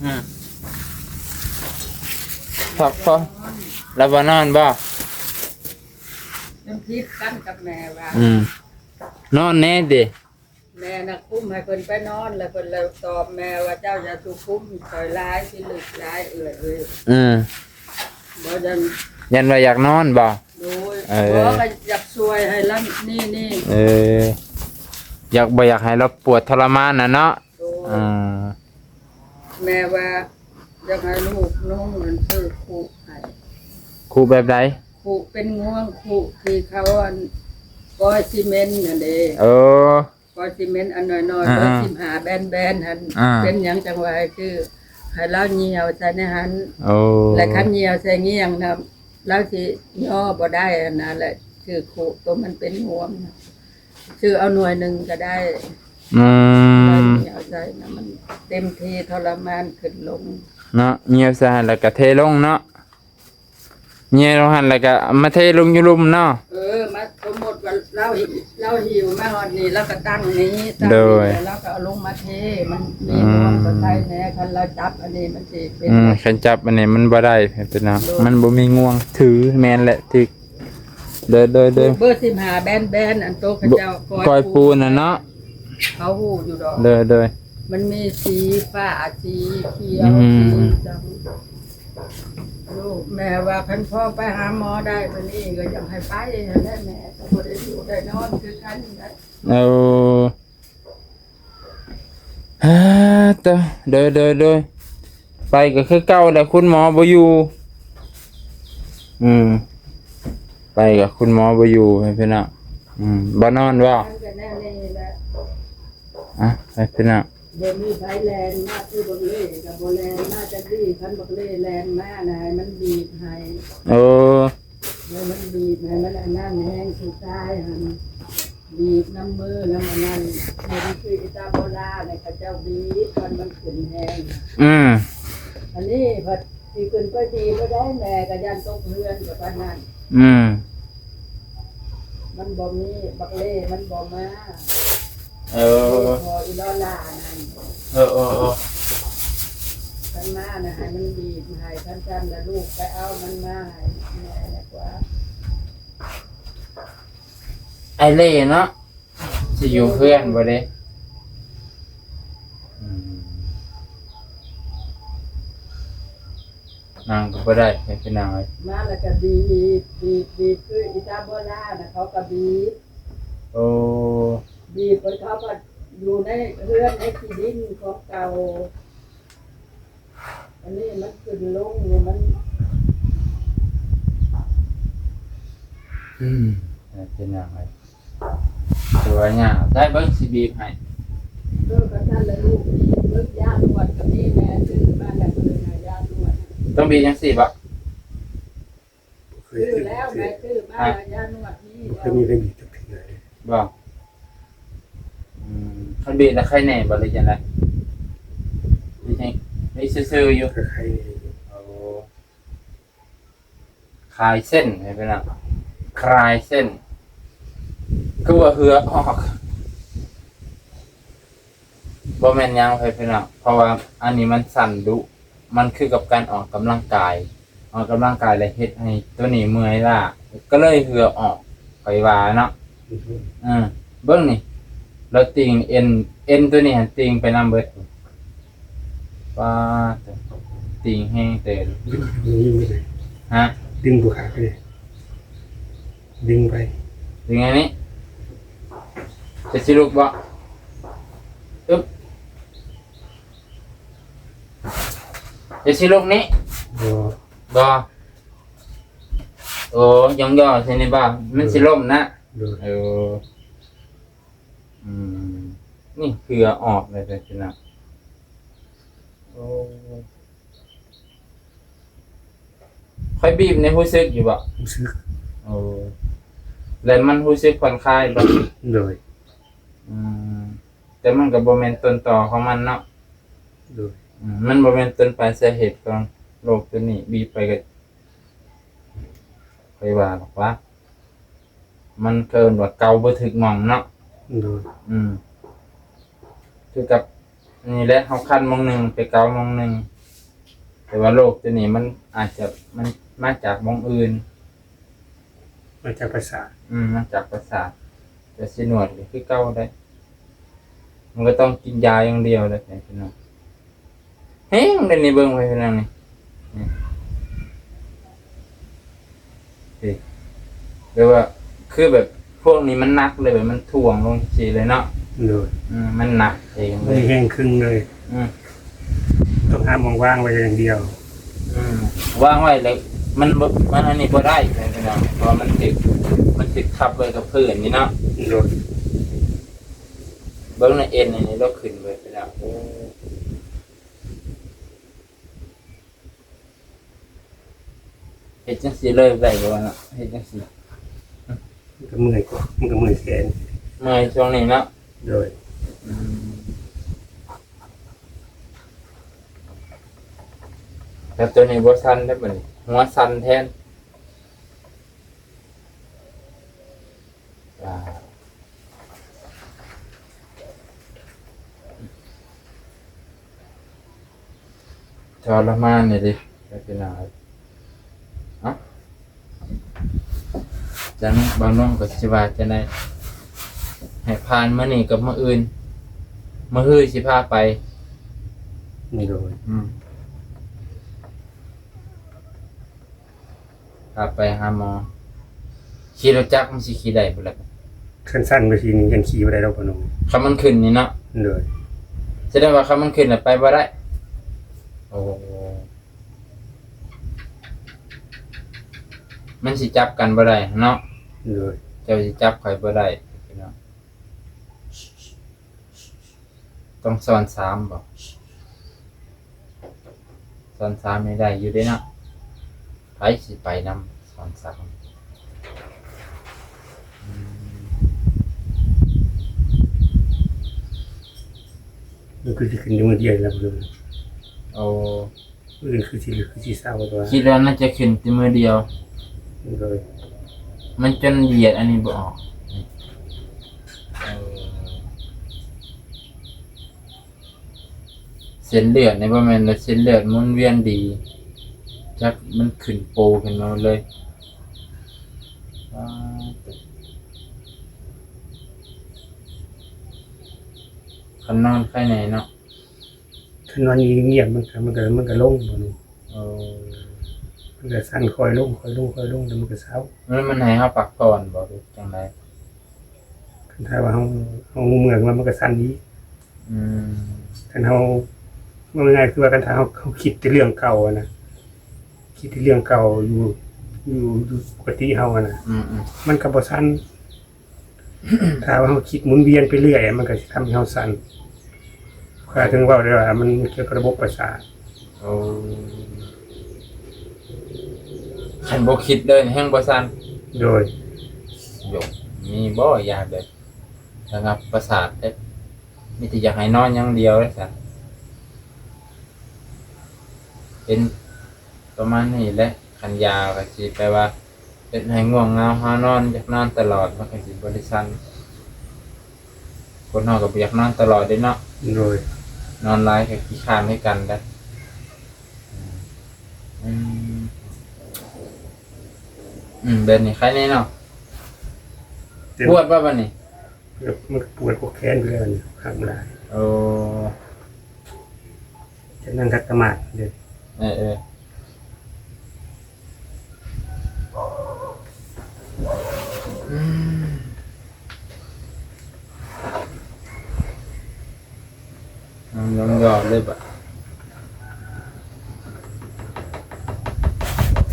ອືມ ພັກຜ່ອນ ລາວບໍ່ນອນບໍ່? ຍັງຜິດກັນກັບແມ່ວ່າ ອືມ ນອນແດ່ຕິ ແມ່ນະຄຸມໃຫ້ເພິ່ນໄປນອນ ແລ້ວເພິ່ນລະຕອບແມ່ວ່າ ເຈົ້າຢ່າສູ່ຄຸມຂ້ອຍຫຼາຍ ຊິລຶກຫຼາຍເອື້ອຍເອີຍ ອືມ ບໍ່ ຢ້ານ ຢ້ານວ່າຢາກນອນບໍ່? ໂດຍ ເອີ ບໍ່ ກໍຢາກຊ່ວຍໃຫ້ລະ ນີ້ ນີ້ ເອີ ຢາກ ບໍ່ຢາກໃຫ້ລາວປວດທໍລະມານນະເນາະ ໂດຍ ອືມ ແມ່ວ່າຢາກໃຫ້ລູກນຸ່ງອັນ ຊື້ຄຸໃຫ້ ຄຸແບບໃດ? ຄຸເປັນງວງ ຄຸທີ່ເຂົາອັນ ກ້ອຍຊີເມັນຫັ້ນເດ້ ເອີ ກ້ອຍຊີເມັນອັນນ້ອຍໆ ອ່າໆ ເບີສິບຫ້າແບນໆຫັ້ນ ອ່າ ເປັນຫຍັງຈັ່ງວ່າໃຫ້ຊື້ ໃຫ້ລາວຍ່ຽວໃສ່ໃນຫັ້ນ ໂອ້ ແລະ ຄັນຍ່ຽວໃສ່ງ່ຽງນະ ລາວຊິຍໍບໍ່ໄດ້ຫັ້ນນະ ແລະ ຊື້ຄຸໂຕມັນເປັນງວງນະ ຊື້ເອົາໜ່ວຍໜຶ່ງກໍໄດ້ ອືມ ເອົາໃສ່ນະ ມັນເຕັມທີ່ທໍລະມານຂຶ້ນລົງເນາະ ຍ່ຽວໃສ່ຫັ້ນແລ້ວກໍເທລົງເນາະ ຍ່ຽວລົງຫັ້ນແລ້ວກໍມາເທລົງຢູ່ລຸ່ມເນາະ ເອີ ມາ ສົມມຸດວ່າລາວ ລາວຫິ້ວມາຮອດນີ້ ລາວກໍຕັ້ງນີ້ ຕັ້ງນີ້ ໂດຍ ແລ້ວລາວກໍເອົາລົງມາເທ ມັນມີ ອືມ ນວມກໍໃສ່ແດ່ ຄັນລາວຈັບອັນນີ້ມັນຊິເປັນ ອືມ ຄັນຈັບອັນນີ້ມັນບໍ່ໄດ້ ເປັນເນາະ ໂດຍ ມັນບໍ່ມີງວງຖື ແມ່ນແຫຼະ ຖືກ ໂດຍ ໂດຍ ໂດຍ ເບີສິບຫ້າແບນໆ ອັນໂຕເຂົາເຈົ້າ ໂດຍ ກ້ອຍປູນະເນາະ ເຂົາຮູ້ຢູ່ດອກ ໂດຍ ໂດຍ ມັນມີສີຟ້າ ສີຂຽວ ອືມ ສີດຳ ລູກແມ່ວ່າຄັນພໍ່ໄປຫາໝໍໄດ້ ບັດນີ້ກໍຢາກໃຫ້ໄປຫັ້ນແຫຼະ ແມ່ກໍບໍ່ໄດ້ຢູ່ໄດ້ນອນຄືກັນນະ ໂອ້ ຮາ ໂຕ ໂດຍ ໂດຍ ໂດຍ ໄປກໍຄືເກົ່າແຫຼະ ຄຸນໝໍບໍ່ຢູ່ ອືມ ໄປກໍຄຸນໝໍບໍ່ຢູ່ ໃຫ້ພີ່ນ້ອງ ອືມ ບໍ່ນອນບໍ່? ມັນກໍແນວນີ້ແຫຼະ ອ່ະ ໃຫ້ພີ່ນ້ອງ ບໍ່ມີໃຜແລ່ນມາຄືບັກເລ່ກໍບໍ່ແລ່ນມາຈັກດີ ຄັນບັກເລ່ແລ່ນມານະ ໃຫ້ມັນບີບໃຫ້ ໂອ້ ໃຫ້ມັນບີບ ໃຫ້ມັນອັນນັ້ນແຮງ ຜູ້ຊາຍຫັ້ນ ບີບນຳມືນຳອັນນັ້ນ ເຫັນຄືອີຕາໂບລານະ ເຂົາເຈົ້າບີບ ຄັນມັນຂຶ້ນແຮງ ອືມ ອັນນີ້ພັດຊິຂຶ້ນໄປບີບບໍ່ໄດ້ ແມ່ກໍຢ້ານຕົກເຮືອນ ກໍປານນັ້ນ ອືມ ມັນບໍ່ມີ ບັກເລ່ມັນບໍ່ມາ ເອີ ພໍອີລໍລານັ້ນ ເອີ ເອີ ເອີ ຄັນມານະ ໃຫ້ມັນບີບໃຫ້ ຄັນຊັ້ນລະລູກໄປເອົາມັນມາໃຫ້ແມ່ດີກວ່າ ອ້າຍເລ່ເນາະ ຊິຢູ່ເຮືອນບໍ່ເດ້? ອືມ ນັ່ງກໍບໍ່ໄດ້ ໃຫ້ພີ່ນ້ອງເອີຍ ມາແລ້ວກໍບີບ ບີບ ບີບ ຄືອີຕາໂບລານະ ເຂົາກໍບີບ ໂອ້ ບີບ ເພິ່ນເຂົາກໍຢູ່ໃນເຮືອນໃນທີ່ດິນຂອງເກົ່າ ອັນນີ້ມັນຂຶ້ນລົງຢູ່ ມັນ ອືມ ເປັນຫຍັງໄດ໋ ຄືວ່າຍາກ ໃຊ້ເບິ່ງຊິບີບໃຫ້ ເອີ ກໍຊັ້ນລະລູກ ເບິ່ງຢານວດກໍມີແມ່ ຊື້ມາແລ້ວເພິ່ນໃຫ້ຢານວດ ຕ້ອງບີບຈັ່ງຊີ້ບໍ່? ບໍ່ເຄີຍ ຊື້ແລ້ວ ແມ່ຊື້ມາແລ້ວ ຢານວດນີ້ ບໍ່ເຄີຍມີໃຜບີບຈັກເທື່ອເດ້ ບໍ່? ອືມ ຄັນບີບແລ້ວໄຄແນ່ບໍ່ ຫຼືຈັ່ງໃດ? ຫຼືຈັ່ງ ມີຊື່ໆຢູ່ ກໍໄຄແນ່ຢູ່ ໂອ້ ຄາຍເສັ້ນ ໃຫ້ເພິ່ນນະ ຄາຍເສັ້ນ ຄືວ່າເຫື່ອອອກ ບໍ່ແມ່ນຫຍັງໃຜພີ່ນ້ອງ ເພາະວ່າອັນນີ້ມັນສັ່ນດຸ ມັນຄືກັບການອອກກຳລັງກາຍ ອອກກຳລັງກາຍແລ້ວເຮັດໃຫ້ໂຕນີ້ເມື່ອຍລ້າ ກໍເລີຍເຫື່ອອອກ ຂ້ອຍວ່າເນາະ. ເອີ ເບິ່ງນີ້ ລາວຕີງເອັນ ເອັນໂຕນີ້ຫັ້ນຕີງໄປນຳເບິດ. ປາດໂທ້ ຕີງແຮງເຕີບ. ຮະ? ດຶງບໍ່ຂາດເລີຍ ດຶງໄປ ດຶງອັນນີ້ ຈະຊິລຸກບໍ່? ອຶບ ຈະຊິລຸກນີ້? ບໍ່ ບໍ່. ໂອ້ ຢອງຍໍໃສ່ນີ້ບໍ່? ມັນຊິລົ້ມນະ? ໂດຍ ເອີ ອືມ ນີ້ເຫື່ອອອກແລ້ວເດີພີ່ນ້ອງ. ໂອ້ ຂ້ອຍບີບນີ້ຮູ້ສຶກຢູ່ບໍ່? ຮູ້ສຶກ. ໂອ້ ແລ້ວມັນຮູ້ສຶກຜ່ອນຄາຍບໍ່? ໂດຍ ອືມ ແຕ່ມັນກໍບໍ່ແມ່ນຕົ້ນຕໍຂອງມັນເນາະ. ໂດຍ ອືມ ມັນບໍ່ແມ່ນຕົ້ນປາຍສາເຫດຂອງໂລກໂຕນີ້ ບີບໄປກໍ ຂ້ອຍວ່າດອກວ່າ ມັນເອີ້ນວ່າເກົາບໍ່ຖືກໝ່ອງເນາະ. ໂດຍ ອືມ ຄືກັບນີ້ແຫຼະ ເຮົາຄັນໝ່ອງໜຶ່ງ ໄປເກົາໝ່ອງໜຶ່ງ ແຕ່ວ່າໂລກໂຕນີ້ມັນອາດຈະ ມັນມາຈາກໝ່ອງອື່ນ. ມາຈາກປະສາດ. ອືມ ມາຈາກປະສາດ ແຕ່ຊິນວດກໍຄືເກົ່າໄດ໋. ມັນກໍຕ້ອງກິນຢາຢ່າງດຽວແຫຼະພີ່ນ້ອງ. ແຮງເດ້ນີ້ ເບິ່ງໄປພີ່ນ້ອງນີ້ ນີ້ ນີ້ ແບບວ່າ ຄືແບບພວກນີ້ມັນໜັກເລີຍ ແບບມັນຖ່ວງລົງຊີ້ເລີຍເນາະ. ໂດຍ ອືມ ມັນໜັກເອງເລີຍ ມີແຮງຄຶງເລີຍ. ອືມ ຕ້ອງຫາໝ່ອງວາງໄວ້ຢ່າງດຽວ. ອືມ ວາງໄວ້ແລ້ວມັນບໍ່ ມັນອັນນີ້ບໍ່ໄດ້ພີ່ນ້ອງ ເພາະວ່າມັນຖືກ ມັນຖືກທັບໄວ້ກັບພື້ນນີ້ເນາະ. ໂດຍ ເບິ່ງໃນເອັນອັນນີ້ລາວຂຶ້ນໄປແລ້ວ. ໂອ້ ເຮັດຈັ່ງຊີ້ເລີຍໄດ້ບໍ່ເນາະ? ເຮັດຈັ່ງຊີ້ ມັນກໍເມື່ອຍກວ່າ ມັນກໍເມື່ອຍແຂນ ເມື່ອຍຊ່ວງນີ້ເນາະ. ໂດຍ ອືມ ແລ້ວໂຕນີ້ບໍ່ສັ່ນແລ້ວບັດນີ້ ຫົວສັ່ນແທນ. ອ່າ ທໍລະມານນີ້ເດ້ ພີ່ນ້ອງເອີຍ. ເອົ້າ ຈັ່ງນັ້ນ ບ່າວໜຸ່ມກໍຊິວ່າຈັ່ງໃດ ໃຫ້ຜ່ານມື້ນີ້ກັບມື້ອື່ນ ມື້ຮືຊິພາໄປ. ໂດຍ ອືມ ພາໄປຫາໝໍ ຂີ່ລົດຈັກມັນຊິຂີ່ໄດ້ບໍ່ລະ? ຄັນສັ່ນໄປຊີ້ນີ້ຍັງຂີ່ບໍ່ໄດ້ດອກ ພໍ່ໜຸ່ມ. ຄັນມັນຂຶ້ນນີ້ເນາະ? ໂດຍ ສະແດງວ່າຄັນມັນຂຶ້ນລະໄປບໍ່ໄດ້. ໂອ້ ມັນຊິຈັບກັນບໍ່ໄດ້ເນາະ? ໂດຍ ເຈົ້າຊິຈັບຂ້ອຍບໍ່ໄດ້ພີ່ນ້ອງ. ຕ້ອງຊ້ອນສາມບໍ? ຊ້ອນສາມນີ້ໄດ້ຢູ່ເດ້ເນາະ ໃຜຊິໄປນຳຊ້ອນສາມ? ອືມ ມັນຄືຊິຂຶ້ນຢູ່ມື້ດຽວແລ້ວ. ໂອ້ ອື່ນຄືຊິ ຄືຊິເຊົາຕົວະ? ຄິດວ່າໜ້າຈະຂຶ້ນແຕ່ມື້ດຽວ. ໂດຍ ມັນຈົນຢຽດອັນນີ້ບໍ່ອອກ. ເອີ ເສັ້ນເລືອດນີ້ບໍ່ແມ່ນວ່າເສັ້ນເລືອດໝູນວຽນດີ ຈັກມັນຂຶ້ນໂປຂຶ້ນມາເລີຍ. ປາດໂທ້ ຄັນນອນໄຄແນ່ເນາະ. ຄັນນອນງຽບໆ ມັນກໍ ມັນກໍ ມັນກໍລົງ. ໂອ້ ມັນກໍສັ່ນຄ່ອຍລົງ ຄ່ອຍລົງ ຄ່ອຍລົງ ແລ້ວມັນກໍເຊົາ. ມັນ ມັນໃຫ້ເຮົາພັກຜ່ອນບໍ ຫຼືຈັ່ງໃດ? ຄັນຖ້າວ່າເຮົາ ເຮົາເມື່ອຍມາ ມັນກໍສັ່ນອີກ. ອືມ ຄັນເຮົາ ເວົ້າງ່າຍໆ ຄືວ່າຄັນຖ້າເຮົາ ເຮົາຄິດແຕ່ເລື່ອງເກົ່າຫັ້ນນະ ຄິດແຕ່ເລື່ອງເກົ່າຢູ່ ຢູ່ ຢູ່ປົກກະຕິເຮົາຫັ້ນນະ ອືມໆ ມັນກໍບໍ່ສັ່ນ. ຖ້າວ່າເຮົາຄິດໝູນວຽນໄປເລື້ອຍ ມັນກໍຊິທຳໃຫ້ເຮົາສັ່ນ. ຂ້ອຍເຖິງເວົ້າໄດ້ວ່າມັນກ່ຽວກັບລະບົບປະສາດ. ໂອ້ ຄັນບໍ່ຄິດເລີຍແຮ່ງບໍ່ສັ່ນ. ໂດຍ ໂຍ ມີບໍ່ຢາແບບລະງັບປະສາດເດ້? ມີແຕ່ຢາກໃຫ້ນອນຢ່າງດຽວເດ້ຊັ້ນ. ເປັນປະມານນີ້ແຫຼະ ຄັນຢາກໍຊິແປວ່າ ເຮັດໃຫ້ງ່ວງເຫງົາຫານອນ ຢາກນອນຕະຫຼອດ ມັນກໍຊິບໍ່ໄດ້ສັ່ນ. ຄົນເຮົາກໍບໍ່ຢາກນອນຕະຫຼອດເດ້ເນາະ. ໂດຍ ນອນຫຼາຍກໍຂີ້ຄ້ານຄືກັນເດ້. ອືມ ແບບນີ້ໄຄແນ່ເນາະ. ແຕ່ ປວດບໍ່ບັດນີ້? ແບບມັນປວດພວກແຂນຢູ່ແລ້ວນີ້ ຄັກຫຼາຍ. ໂອ້ ຈະນັ່ງຂັດສະມາທິເດ້. ເອີໆ ອືມ. ນອນຢອດເລີຍບາດ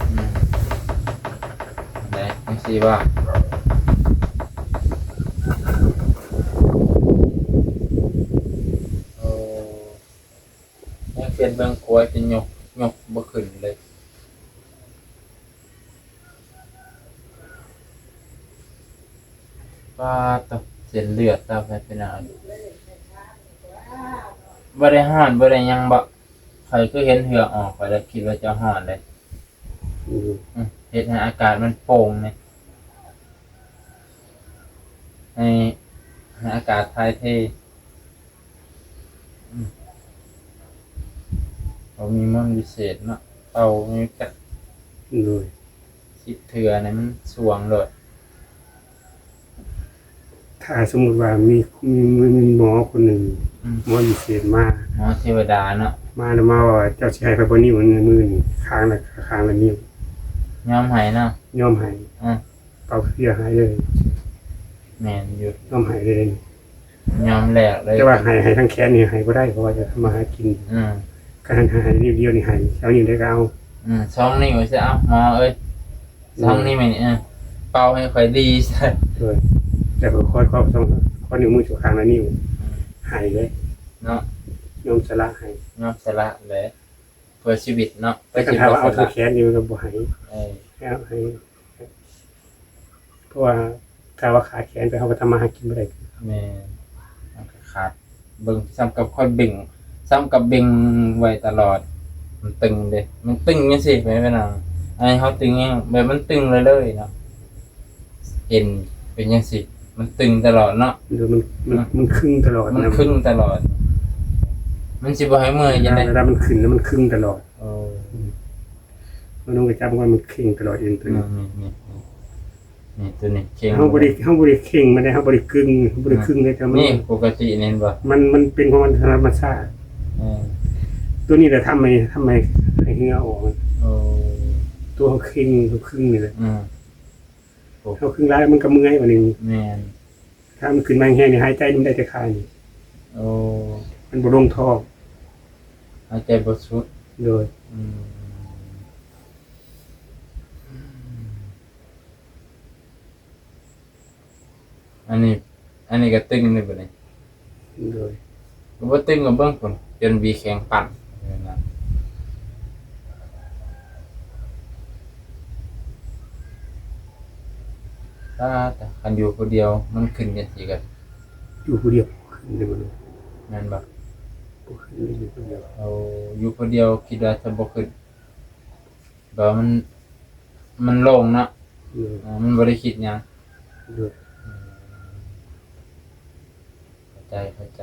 ອືມ ໄດ້ ຈັ່ງຊີ້ວ່າ ໂອ້ ຍັງເປັນເບິ່ງຂວາຈົນຍົກ ຍົກບໍ່ຂຶ້ນເລີຍ. ປາດໂທ້ ເສັ້ນເລືອດຕາມໄປເປັນຫຍັງ ບໍ່ໄດ້ຮ້ອນ ບໍ່ໄດ້ຫຍັງບໍ? ຂ້ອຍຄືເຫັນເຫື່ອອອກ ຂ້ອຍລະຄິດວ່າເຈົ້າຮ້ອນເດ້. ອືມ ອືມ ເຮັດໃຫ້ອາກາດມັນໂປ່ງນີ້ ໃຫ້ ໃຫ້ອາກາດຖ່າຍເທ. ອືມ ບໍ່ມີມົນວິເສດເນາະ ເປົ່າມີຈັກ ໂດຍ ສິບເທື່ອນີ້ມັນຊ່ວງໂລດ. ຖ້າສົມມຸດວ່າມີ ມີ ມີໝໍຄົນໜຶ່ງ ອືມ ໝໍວິເສດມາ ໝໍເທວະດາເນາະ ມາແລ້ວມາວ່າ ເຈົ້າຊິໃຫ້ຂ້ອຍບໍ່ນິ້ວໜຶ່ງມື້ນີ້ ຂ້າງລະ ຂ້າງລະນິ້ວ ຍອມໃຫ້ເນາະ ຍອມໃຫ້ ອືມ ເປົ່າເສຍຫາຍເລີຍ. ແມ່ນຢູ່ ຍອມໃຫ້ເລີຍ ຍອມແລກເລີຍ ແຕ່ວ່າໃຫ້ ໃຫ້ທັງແຂນນີ້ໃຫ້ບໍ່ໄດ້ ເພາະວ່າຈະທຳມາຫາກິນ. ອືມ ຄັນໃຫ້ ໃຫ້ນິ້ວດຽວນີ້ໃຫ້ ເອົານິ້ວໃດກໍເອົາ. ອືມ ສອງນິ້ວຊະ ເອົາ ໝໍເອີຍ ສອງ ໂດຍ ນິ້ວນີ້ ເອີ ເປົ່າໃຫ້ຂ້ອຍດີຊະ. ໂດຍ ແລ້ວກໍຂໍ ຂໍ ຂໍ ຂໍນິ້ວມືສອງຂ້າງລະນິ້ວ ອືມ ໃຫ້ເລີຍເນາະ ຍອມສະຫຼະໃຫ້ ຍອມສະຫຼະແຫຼະ ເພື່ອຊີວິດເນາະ ແຕ່ຄັນຖ້າວ່າເອົາທັງແຂນນີ້ມັນກໍບໍ່ໃຫ້. ເອີ ໃຫ້ເອົາ ໃຫ້ ເພາະວ່າຖ້າວ່າຂາດແຂນໄປ ເຮົາກໍທຳມາຫາກິນບໍ່ໄດ້. ແມ່ນ ມັນກໍຂາດ ເບິ່ງ ສ່ຳກັບຂ້ອຍເບັ່ງ ສ່ຳກັບເບັ່ງໄວ້ຕະຫຼອດ ມັນຕຶງເດ້ ມັນຕຶງຈັ່ງຊີ້ ແມ່ນບໍ່? ອັນນີ້ເຮົາຕຶງຫຍັງ ແບບມັນຕຶງເລີຍໆເນາະ ເອັນເປັນຈັ່ງຊີ້ ມັນຕຶງຕະຫຼອດເນາະ. ໂດຍ ມັນ ມັນ ອືມ ມັນຄຶງຕະຫຼອດ ມັນຄຶງຕະຫຼອດ ມັນຊິບໍ່ໃຫ້ເມື່ອຍຈັ່ງໃດ ເວລາມັນຂຶ້ນແລ້ວມັນຄຶງຕະຫຼອດ. ໂອ້ ອືມ ມັນຕ້ອງໄປຈັບມັນ ມັນເຄັ່ງຕະຫຼອດເອັນຕົວນີ້. ນີ້ ນີ້ ນີ້ ນີ້ ຕົວນີ້ເຄັ່ງ ເຮົາບໍ່ໄດ້ ເຮົາບໍ່ໄດ້ເຄັ່ງມັນເດ້ ເຮົາບໍ່ໄດ້ກຶງ ເຮົາບໍ່ໄດ້ຄຶງເດ້ ແຕ່ມັນ ນີ້ປົກກະຕິນີ້ເຫັນບໍ່ ມັນ ມັນເປັນຂອງມັນຕາມທຳມະຊາດ. ເອີ ຕົວນີ້ແຫຼະທຳໃຫ້ ທຳໃຫ້ ໃຫ້ເຫື່ອອອກ. ໂອ້ ຕົວເຮົາເຄັ່ງ ເຮົາຄຶງນີ້ແຫຼະ. ອືມ ໂອ້ ເຮົາຄຶງຫຼາຍມັນກໍເມື່ອຍບາດນີ້. ແມ່ນ ຖ້າມັນຂຶ້ນມາແຮງນີ້ ຫາຍໃຈມັນໄດ້ແຕ່ຄາຍນີ້. ໂອ້ ມັນບໍ່ລົງທ້ອງ ຫາຍໃຈບໍ່ສຸດ. ໂດຍ ອືມ ອັນນີ້ ອັນນີ້ກໍຕຶງເດ້ບັດນີ້. ໂດຍ ກໍບໍ່ຕຶງ ກໍເບິ່ງພຸ້ນ ຈົນບີແຂງປັ່ນ. ອາ ແຕ່ຄັນຢູ່ຜູ້ດຽວມັນຂຶ້ນຈັ່ງຊີ້ກໍ ຢູ່ຜູ້ດຽວຂຶ້ນເດ້ບໍ່? ແມ່ນບໍ່? ບໍ່ຂຶ້ນເດ້ ຢູ່ຜູ້ດຽວ. ໂອ້ ຢູ່ຜູ້ດຽວຄິດວ່າຈະບໍ່ຂຶ້ນ ແບບວ່າມັນ ມັນໂລ່ງເນາະ. ໂດຍ ເອີ ມັນບໍ່ໄດ້ຄິດຫຍັງ. ໂດຍ ອືມ ເຂົ້າໃຈ ເຂົ້າໃຈ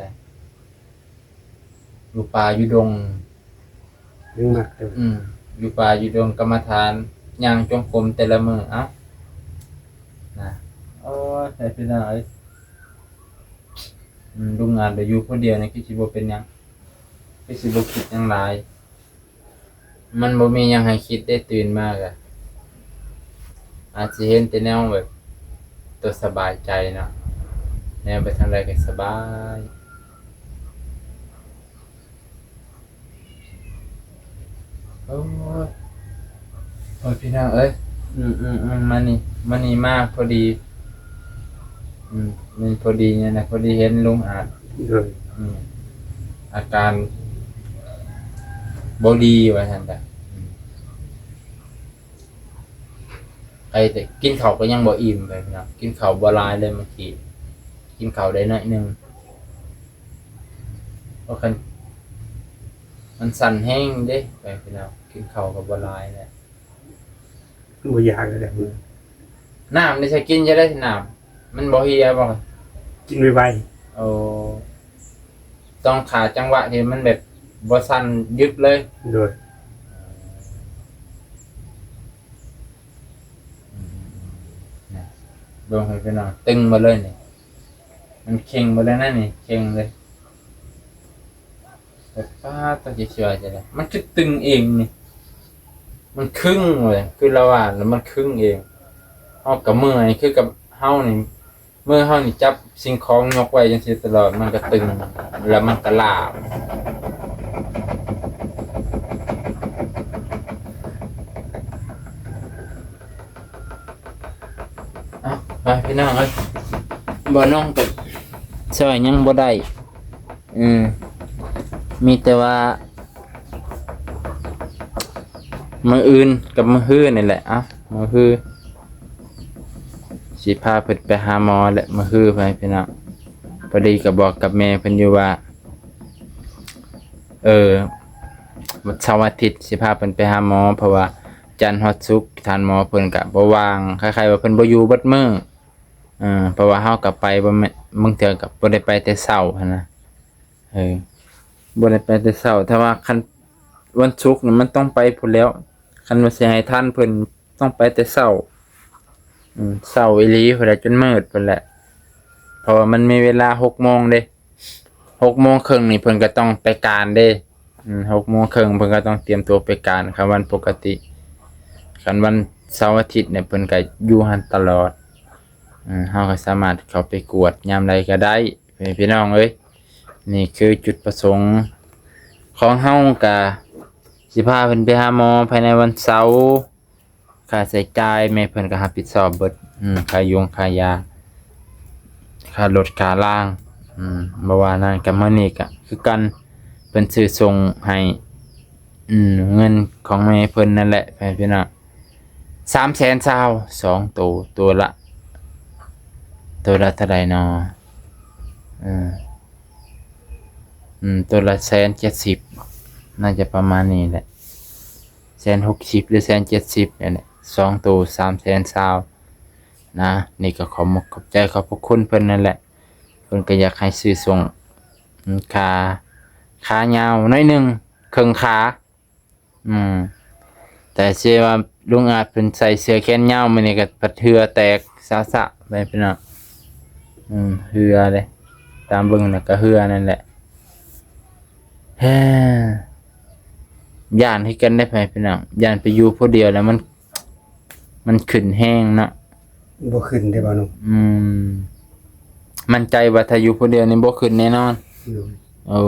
ຢູ່ປ່າຢູ່ດົງ ຍັງມັກເດີ. ອືມ ຢູ່ປ່າຢູ່ດົງກຳມະຖານ ຍ່າງຈົງກົມແຕ່ລະມື້ ເອົ້າ ນະ. ໂອ້ຍ ໃຫ້ພີ່ນ້ອງເອີຍ ອືມ ລຸງອາດໄດ້ຢູ່ຜູ້ດຽວນີ້ ຄືຊິບໍ່ເປັນຫຍັງ ຄືຊິບໍ່ຄິດຫຍັງຫຼາຍ. ມັນບໍ່ມີຫຍັງໃຫ້ຄິດເດ້ ຕື່ນມາກະອາດຊິເຫັນແຕ່ແນວແບບຕົວສະບາຍໃຈເນາະ ແນວໄປທາງໃດກໍສະບາຍ. ໂອ້ຍ ໂອ້ຍ ພີ່ນ້ອງເອີຍ ອືມໆໆ ມານີ້ ມານີ້ມາພໍດີ. ອືມ ມັນພໍດີນີ້ນະ ພໍດີເຫັນລຸງອາດ. ໂດຍ ອືມ ອາການບໍ່ດີວ່າຊັ້ນຊະ. ອືມ ໄປແຕ່ກິນເຂົ້າກໍຍັງບໍ່ອີ່ມເລີຍເນາະ ກິນເຂົ້າບໍ່ຫຼາຍເລີຍ ເມື່ອກີ້ກິນເຂົ້າໄດ້ໜ້ອຍໜຶ່ງ ເພາະຄັນມັນສັ່ນແຮງເດ້ ໄປພີ່ນ້ອງ ກິນເຂົ້າກໍບໍ່ຫຼາຍແຫຼະ. ມັນບໍ່ຢາກແລ້ວແຫຼະ. ອືມ ນ້ຳນີ້ໃຊ້ກິນຈະໄດ້ນ້ຳ ມັນບໍ່ເຮຍບໍ່? ກິນໄວໆ. ໂອ້ ຕ້ອງຂາຈັງຫວະທີ່ມັນແບບບໍ່ສັ່ນຍຶບເລີຍ. ໂດຍ ອືມ ເບິ່ງໃຫ້ພີ່ນ້ອງ ຕຶງໝົດເລີຍນີ້ ມັນເຄັ່ງໝົດເລີຍນະນີ້ ເຄັ່ງເລີຍ. ແຕ່ປ້າດ ຕ້ອງຊິວ່າຈັ່ງໃດ ມັນຄືຕຶງເອງນີ້ ມັນຄຶງເວີຍ ຄືລາວວ່າລະ ມັນຄຶງເອງ. ເຮົາກໍເມື່ອຍ ຄືກັບເຮົານີ້ ມືເຮົານີ້ຈັບສິ່ງຂອງຍົກໄວ້ຈັ່ງຊີ້ຕະຫຼອດ ມັນກໍຕຶງ ແລ້ວມັນກໍລາບ. ເອົາ ໄປພີ່ນ້ອງເອີຍ ບໍ່ນ້ອງກໍຊ່ອຍຫຍັງບໍ່ໄດ້. ເອີ ມີແຕ່ວ່າມື້ອື່ນກັບມື້ຮືນີ້ແຫຼະ. ເອົາ ມື້ຮືຊິພາເພິ່ນໄປຫາໝໍແຫຼະ ມື້ຮື ໄປພີ່ນ້ອງ. ພໍດີກໍບອກກັບແມ່ເພິ່ນຢູ່ວ່າ ເອີ ວັນເສົາອາທິດຊິພາເພິ່ນໄປຫາໝໍ ເພາະວ່າຈັນຮອດສຸກທ່ານໝໍເພິ່ນກະບໍ່ວ່າງ ຄ້າຍໆວ່າເພິ່ນບໍ່ຢູ່ເບິດມື້. ເອີ ເພາະວ່າເຮົາກໍໄປບໍ່ແມ່ນ ບາງເທື່ອກໍບໍ່ໄດ້ໄປແຕ່ເຊົ້າຫັ້ນນະ ເອີ ບໍ່ໄດ້ໄປແຕ່ເຊົ້າ. ຖ້າວ່າຄັນວັນສຸກນີ້ມັນຕ້ອງໄປພຸ້ນແລ້ວ ຄັນວ່າຊິໃຫ້ທັນເພິ່ນຕ້ອງໄປແຕ່ເຊົ້າ ເຊົ້າອີ່ຫຼີພຸ້ນແຫຼະ ຈົນມືດພຸ້ນແຫຼະ ເພາະວ່າມັນມີເວລາຫົກໂມງເດ້. ຫົກໂມງເຄິ່ງນີ້ເພິ່ນກໍຕ້ອງໄປການເດ້ ຫົກໂມງເຄິ່ງເພິ່ນກໍຕ້ອງຕຽມຕົວໄປການ ຄັນວັນປົກກະຕິ. ຄັນວັນເສົາອາທິດນີ້ເພິ່ນກໍຢູ່ຫັ້ນຕະຫຼອດ ເຮົາກໍສາມາດເຂົ້າໄປກວດຍາມໃດກໍໄດ້ ພີ່ນ້ອງເອີຍ. ນີ້ຄືຈຸດປະສົງຂອງເຮົາ ກໍຊິພາເພິ່ນໄປຫາໝໍພາຍໃນວັນເສົາ. ຄ່າໃຊ້ຈ່າຍແມ່ເພິ່ນກໍຮັບຜິດຊອບເບິດ ອືມ ຄ່າຢົງຄ່າຢາ ຄ່າລົດຄ່າລາງ ອືມ ບໍ່ວ່ານັ້ນກໍມື້ນີ້ກໍຄືກັນ ເພິ່ນຊື້ສົ່ງໃຫ້ ອືມ ເງິນຂອງແມ່ເພິ່ນນັ້ນແຫຼະ ພີ່ນ້ອງ. ສາມແສນຊາວ ສອງໂຕ ໂຕລະ ໂຕລະເທົ່າໃດນໍ? ເອີ ອືມ ໂຕລະແສນເຈັດສິບ ໜ້າຈະປະມານນີ້ແຫຼະ ແສນຫົກສິບ ຫຼື ແສນເຈັດສິບນີ້ແຫຼະ ສອງໂຕ ສາມແສນຊາວນະ. ນີ້ກໍຂອບມຸກຂອບໃຈຂອບພະຄຸນເພິ່ນນັ້ນແຫຼະ ເພິ່ນກໍຢາກໃຫ້ຊື້ສົ່ງ ອືມ ຂາ ຂາຍາວໜ້ອຍໜຶ່ງ ເຄິ່ງຂາ ອືມ ແຕ່ຊິວ່າລຸງອາດເພິ່ນໃສ່ເສື້ອແຂນຍາວມື້ນີ້ກໍພັດເຫື່ອແຕກຊະໆ ໄປພີ່ນ້ອງ ອືມ ເຫື່ອເດ້ ຕາມເບິ່ງນະກໍເຫື່ອນັ້ນແຫຼະ. ຢ້ານຄືກັນເດ້ ພີ່ນ້ອງ ຢ້ານໄປຢູ່ຜູ້ດຽວແລ້ວມັນ ມັນຂຶ້ນແຮງເນາະ. ບໍ່ຂຶ້ນເດ້ບ່າວໜຸ່ມ. ອືມ ໝັ້ນໃຈວ່າຖ້າຢູ່ຜູ້ດຽວນີ້ບໍ່ຂຶ້ນແນ່ນອນ? ໂດຍ. ໂອ້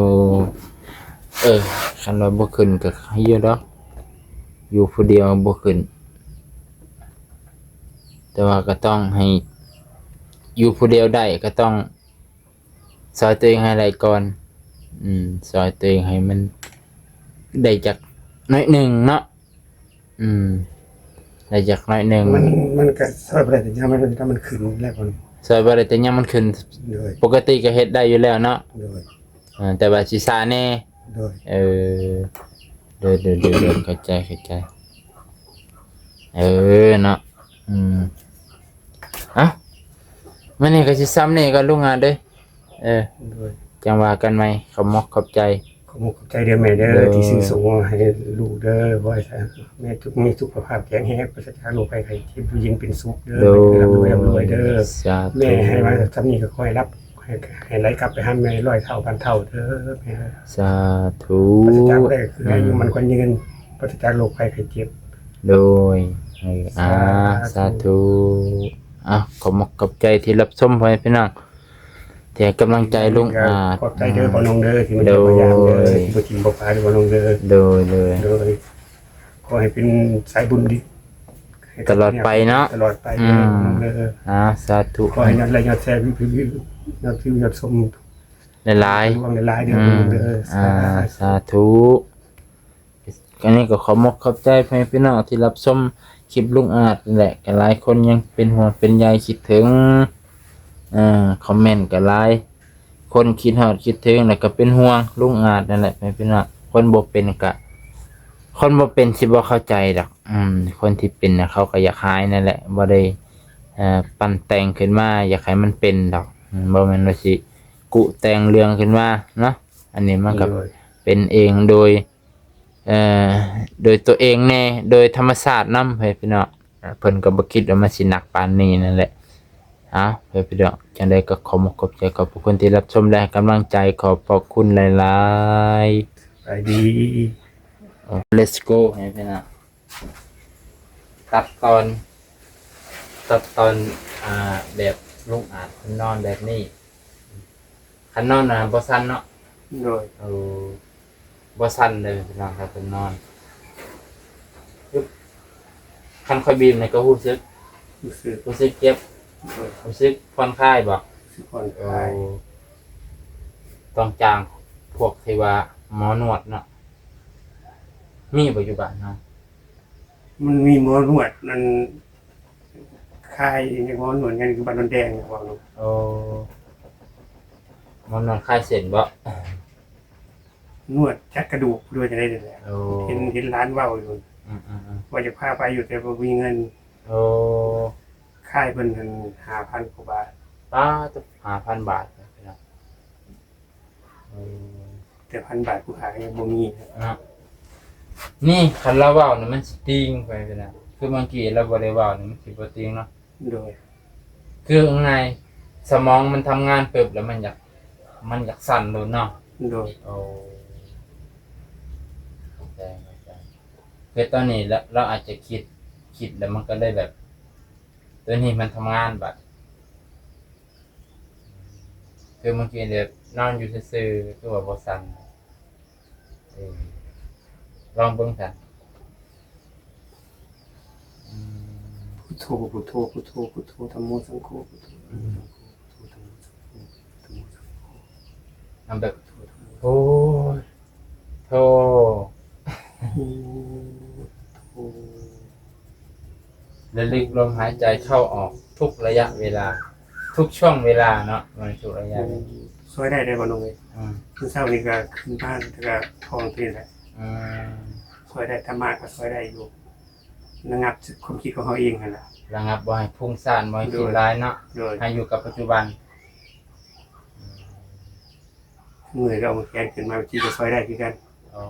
ເອີ ຄັນວ່າບໍ່ຂຶ້ນກໍໃຄຢູ່ດອກ ຢູ່ຜູ້ດຽວບໍ່ຂຶ້ນ ແຕ່ວ່າກໍຕ້ອງໃຫ້ຢູ່ຜູ້ດຽວໄດ້ ກໍຕ້ອງ ຊ່ອຍຕົວເອງໃຫ້ໄດ້ກ່ອນ ອືມ ຊ່ອຍຕົວເອງໃຫ້ມັນໄດ້ຈັກໜ້ອຍໜຶ່ງເນາະ ອືມ ໄດ້ຈັກໜ້ອຍໜຶ່ງ ມັນ ມັນກໍຊ່ອຍບໍ່ໄດ້ແຕ່ຍາມມັນ ມັນຂຶ້ນແລ້ວ ຊ່ອຍບໍ່ໄດ້ແຕ່ຍາມມັນຂຶ້ນ ໂດຍ ປົກກະຕິກໍເຮັດໄດ້ຢູ່ແລ້ວເນາະ ໂດຍ ເອີ ແຕ່ວ່າຊິຊ້າແດ່ ໂດຍ ເອີ ໂດຍ ໂດຍ ໂດຍ ໂດຍ ເຂົ້າໃຈ ເຂົ້າໃຈ ເອີ ເນາະ ອືມ ເອົ້າ ມື້ນີ້ກໍຊິຊ່ຳນີ້ກ່ອນ ລຸງອາດເອີຍ ເອີ ໂດຍ ຈັ່ງວ່າກັນໃໝ່ ຂອບມຸກຂອບໃຈ ຂອບມຸກຂອບໃຈເດີແມ່ເດີ ໂດຍ ທີ່ຊື້ສົ່ງມາໃຫ້ລູກເດີ ຂໍໃຫ້ແມ່ຈຸກມີສຸຂະພາບແຂງແຮງ ປາສະຈາກໂລກໄພໄຂ້ເຈັບ ຢູ່ເຢັນເປັນສຸກເດີ ໂດຍ ແມ່ເດີ ລ່ຳລວຍ ລ່ຳລວຍເດີ ສາທຸ ແມ່ໃຫ້ມາຊ່ຳນີ້ກໍຂໍໃຫ້ຮັບ ໃຫ້ ໃຫ້ໄຫຼກັບໄປຫາແມ່ຮ້ອຍເທົ່າພັນເທົ່າເດີແມ່ເດີ ສາທຸ ປາສະຈາກໂລກໄພໄຂ້ເຈັບ ອືມ ໃຫ້ຢູ່ໝັ້ນຂວັນຍືນ ປາສະຈາກໂລກໄພໄຂ້ເຈັບ ໂດຍ ເອີ ສາທຸ ສາທຸ ອ່າ ຂອບມຸກຂອບໃຈທີ່ຮັບຊົມ ພໍ່ແມ່ພີ່ນ້ອງ ທີ່ໃຫ້ກຳລັງໃຈລຸງອາດ ຂອບໃຈເດີພໍ່ນ້ອງເດີ ທີ່ມາຢ້ຽມມາຢາມເດີ ໂດຍ ທີ່ບໍ່ຖິ້ມບໍ່ປະເດີພໍ່ນ້ອງເດີ ໂດຍ ໂດຍ ໂດຍ ຂໍໃຫ້ເປັນສາຍບຸນດີ ຕະຫຼອດໄປເນາະ ຕະຫຼອດໄປເດີ ອືມ ພໍ່ນ້ອງເດີ ອ່າ ສາທຸ ຂໍໃຫ້ຍອດໄລຍອດແຊ ຍອດວິວຍອດຊົມຫຼາຍໆ ຫຼວງຫຼາຍໆເດີ ອືມ ພໍ່ນ້ອງເດີ ອ່າ ສາທຸ ສາທຸ ອັນນີ້ກໍຂອບມຸກຂອບໃຈພໍ່ແມ່ພີ່ນ້ອງທີ່ຮັບຊົມຄລິບລຸງອາດນີ້ແຫຼະ ກໍຫຼາຍຄົນຍັງເປັນຫ່ວງເປັນໃຍຄິດເຖິງ ເອີ ຄອມເມັນກໍຫຼາຍ ຄົນຄິດຮອດຄິດເຖິງ ແລ້ວກໍເປັນຫ່ວງລຸງອາດນັ້ນແຫຼະ ພໍ່ແມ່ພີ່ນ້ອງ ຄົນບໍ່ເປັນກະ ຄົນບໍ່ເປັນຊິບໍ່ເຂົ້າໃຈດອກ ອືມ ຄົນທີ່ເປັນນະ ເຂົາກໍຢາກຫາຍນັ້ນແຫຼະ ບໍ່ໄດ້ ເອີ ປັ້ນແຕ່ງຂຶ້ນມາ ຢາກໃຫ້ມັນເປັນດອກ ອືມ ບໍ່ແມ່ນວ່າຊິກຸແຕ່ງເລື່ອງຂຶ້ນມາເນາະ ອັນນີ້ມັນກໍ ໂດຍ ເປັນເອງໂດຍ ເອີ ໂດຍຕົວເອງແດ່ ໂດຍທຳມະຊາດນຳ ເພິ່ນ ພີ່ນ້ອງ ເພິ່ນກໍບໍ່ຄິດວ່າມັນຊິໜັກປານນີ້ນັ້ນແຫຼະ ເອົາ ເພື່ອນພີ່ນ້ອງ ຈັ່ງໃດກໍຂອບອົກຂອບໃຈ ຂອບພະຄຸນທີ່ຮັບຊົມ ແລະ ໃຫ້ກຳລັງໃຈ ຂອບພະຄຸນຫຼາຍໆ. ສະບາຍດີ. Let's go ໃຫ້ພີ່ນ້ອງ ຕັດຕອນ ຕັດຕອນ ອ່າ ແບບລຸງອາດເພິ່ນນອນແບບນີ້. ຄັນນອນນະບໍ່ສັ່ນເນາະ? ໂດຍ. ໂອ້ ບໍ່ສັ່ນເລີຍພີ່ນ້ອງ ຄັນເພິ່ນນອນ. ຄັນຂ້ອຍບີບນີ້ກໍຮູ້ສຶກ ຮູ້ສຶກ ຮູ້ສຶກເຈັບ ໂດຍ ຮູ້ສຶກຜ່ອນຄາຍບໍ່? ຮູ້ສຶກຜ່ອນຄາຍ. ໂອ້ ຕ້ອງຈ້າງພວກທີ່ວ່າໝໍນວດເນາະ ມີບໍ່ຢູ່ບ້ານເຮົາ? ມັນມີໝໍນວດ ມັນຄາຍ ໝໍນວດຫຍັງຢູ່ບ້ານໂນນແດງເນາະ. ໂອ້ ໝໍນວດຄາຍເສັ້ນບໍ່? ນວດຈັດກະດູກ ຫຼືວ່າຈັ່ງໃດນີ້ແຫຼະ. ໂອ້ ເຫັນ ເຫັນຫຼານເວົ້າຢູ່ ອືມໆໆ ວ່າຈະພາໄປຢູ່ ແຕ່ບໍ່ມີເງິນ. ໂອ້ ຄາຍເພິ່ນຫັ້ນຫ້າພັນກວ່າບາດ. ປາດໂທ້ ຫ້າພັນບາດ. ເອີ ແຕ່ພັນບາດຜູ້ຂາຍຍັງບໍ່ມີເນາະ. ນີ້ຄັນລາວເວົ້ານີ້ມັນຊິຕິ່ງໄປພຸ້ນນະ ຄືບາງທີລາວບໍ່ໄດ້ເວົ້ານີ້ມັນຊິບໍ່ຕິ່ງເນາະ. ໂດຍ. ຄືງ່າຍໆ ສະໝອງມັນທຳງານປຶບແລ້ວມັນຢາກ ມັນຢາກສັ່ນໂລດເນາະ. ໂດຍ. ໂອ້ ເຂົ້າໃຈ ເຂົ້າໃຈ. ຄືຕອນນີ້ລາວ ລາວອາດຈະຄິດ ຄິດແລ້ວມັນກໍເລີຍແບບ ໂຕນີ້ມັນທຳງານບັດ ຄືເມື່ອກີ້ແບບນອນຢູ່ຊື່ໆ ຄືວ່າບໍ່ສັ່ນ. ເອີ ລອງເບິ່ງຊັ້ນ. ອືມ ພຸດໂທ ພຸດໂທ ພຸດໂທ ພຸດໂທ ທຳໂມ ສັງໂຄ ພຸດໂທ ທຳໂມ ສັງໂຄ ພຸດໂທ ທຳໂມ ສັງໂຄ ທຳໂມ ສັງໂຄ ນຳແບບ ໂອ້ຍ ໂທ ໂທ ລະລຶກລົມຫາຍໃຈເຂົ້າອອກທຸກໄລຍະເວລາ ທຸກຊ່ວງເວລາເນາະ ບໍ່ແມ່ນທຸກໄລຍະເວລາ. ຊ່ວຍໄດ້ເດ້ ບໍ່ໜຸ່ມເອີຍ. ອືມ ມື້ເຊົ້ານີ້ກໍຂຶ້ນມາ ແລ້ວກໍທ່ອງຕົວນີ້ແຫຼະ. ອືມ ຊ່ວຍໄດ້ ທຳມະກໍຊ່ວຍໄດ້ຢູ່ ລະງັບຄວາມຄິດຂອງເຮົາເອງຫັ້ນລະ ລະງັບບໍ່ໃຫ້ຟຸ້ງສ້ານ ບໍ່ໃຫ້ຄິດຫຼາຍເນາະ. ໂດຍ ໃຫ້ຢູ່ກັບປັດຈຸບັນ. ອືມ ເມື່ອຍກໍເອົາແຂນຂຶ້ນມາ ບາງທີກໍຊ່ອຍໄດ້ຄືກັນ. ໂອ້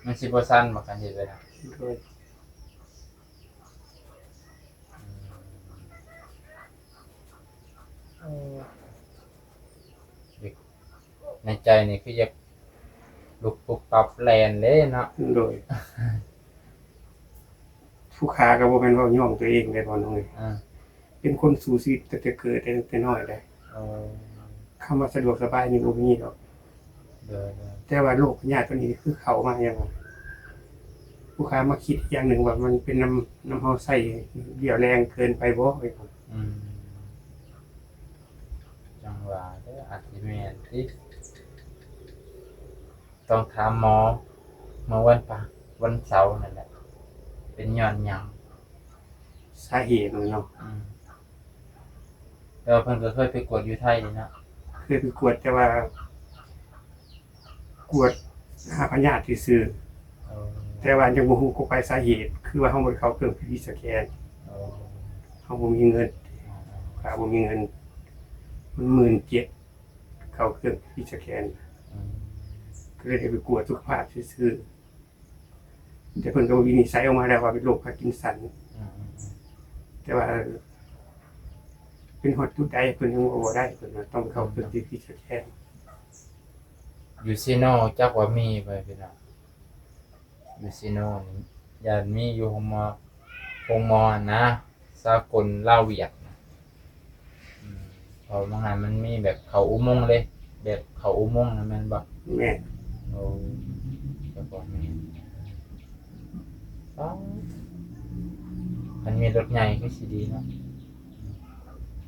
ມັນຊິບໍ່ສັ່ນບໍ່ ຄັນເຮັດແບບນັ້ນ? ໂດຍ. ອືມ ໃນໃຈນີ້ຄືຢາກລຸກປຸບປັບແລ່ນເດ້ເນາະ. ໂດຍ. ຜູ້ຂ້າກໍບໍ່ແມ່ນເວົ້າຍ້ອງຕົວເອງເດ້ ພໍ່ນ້ອງເອີຍ. ອ່າ ເປັນຄົນສູ້ຊີວິດຕັ້ງແຕ່ເກີດ ຕັ້ງແຕ່ນ້ອຍເດ້. ອໍ ຄຳວ່າສະດວກສະບາຍນີ້ບໍ່ມີດອກ. ໂດຍໆ. ແຕ່ວ່າໂລກພະຍາດຕົວນີ້ຄືເຂົ້າມາຫຍັງ ຜູ້ຂ້າມາຄິດອີກຢ່າງໜຶ່ງວ່າມັນເປັນນຳ ນຳເຮົາໃຊ້ຫຼຽວແຮງເກີນໄປບໍ່? ອືມ ຈັ່ງວ່າເດີ ອາດຊິແມ່ນຕິ. ຕ້ອງຖາມໝໍເມື່ອວັນພະ ວັນເສົານັ້ນແຫຼະ ເປັນຍ້ອນຫຍັງ? ສາເຫດມັນເນາະ. ອືມ ແຕ່ວ່າເພິ່ນກໍເຄີຍໄປກວດຢູ່ໄທນີ້ເນາະ? ເຄີຍໄປກວດ ແຕ່ວ່າກວດຫາພະຍາດຊື່ໆ. ອໍ ແຕ່ວ່າຍັງບໍ່ຮູ້ກົກໄກສາເຫດ ຄືວ່າເຮົາບໍ່ໄດ້ເຂົ້າເຄື່ອງພີທີສະແກນ. ອໍ ເຮົາບໍ່ມີເງິນ ອໍ ຂ້າບໍ່ມີເງິນ ມັນໝື່ນເຈັດ ເຂົ້າເຄື່ອງພີທີສະແກນ. ອືມ ກໍເລີຍໄດ້ໄປກວດສຸຂະພາບຊື່ໆ ແຕ່ເພິ່ນກໍວິນິດໄສອອກມາແລ້ວວ່າເປັນໂລກພາກິນສັນ. ອືມໆໆ ແຕ່ວ່າເປັນຮອດຈຸດໃດເພິ່ນຍັງເວົ້າບໍ່ໄດ້ ເພິ່ນວ່າຕ້ອງໄປເຂົ້າເຄື່ອງ ອືມ ພີທີສະແກນ. ຢູ່ຊີໂນຈັກວ່າມີບໍ່ພີ່ນ້ອງ? ຢູ່ຊີໂນນີ້ຢ້ານມີຢູ່ໂຮງໝໍ ໂຮງໝໍຫັ້ນນະ ສາກົນລາວຫວຽດນະ. ອືມ ເພາະວ່າມັນ ມັນມີແບບເຂົ້າອຸມົງເດ້ ແບບເຂົ້າອຸມົງນະ ແມ່ນບໍ່? ແມ່ນ. ໂອ້ ກໍບໍ່ແມ່ນ. ປາດ ຄັນມີລົດໃຫຍ່ຄືຊິດີເນາະ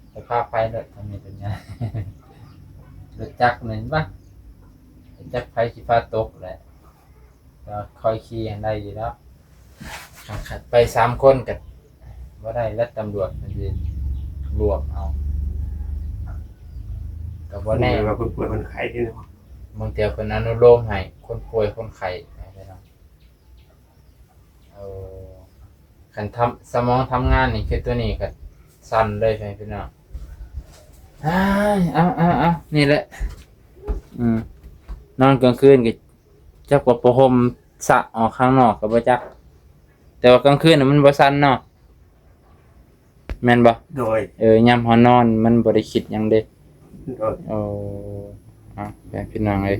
ໄປພາໄປໂລດ ຄັນມີລົດໃຫຍ່. ລົດຈັກແມ່ນບໍ່? ຈັກໃຜຊິພາຕົກແຫຼະ. ກໍຄ່ອຍຂີ່ຫັ້ນໄດ້ຢູ່ແລ້ວ ຄັນໄປສາມຄົນກໍບໍ່ໄດ້ແລ້ວ ຕຳຫຼວດມັນຊິລວບເອົາ ກໍບໍ່ແນ່ ວ່າຄົນປ່ວຍຄົນໄຂ້ເດ້ເນາະ. ບາງເທື່ອເພິ່ນອະນຸໂລມໃຫ້ຄົນປ່ວຍຄົນໄຂ້ໄປເນາະ. ເອີ ຄັນທຳ ສະໝອງທຳງານນີ້ ຄືຕົວນີ້ກໍສັ່ນເລີຍ ພີ່ນ້ອງ. ອ້າຍ ເອົາໆໆ ນີ້ແຫຼະ ອືມ ນອນກາງຄືນກໍ ຈັກວ່າຜ້າຫົ່ມສະອອກຂ້າງນອກກໍບໍ່ຈັກ ແຕ່ວ່າກາງຄືນນະມັນບໍ່ສັ່ນເນາະ. ແມ່ນບໍ່? ໂດຍ ເອີ ຍາມເຮົານອນມັນບໍ່ໄດ້ຄິດຫຍັງເດ້. ໂດຍ ໂອ້ ເອົາ ແມ່ພີ່ນ້ອງເອີຍ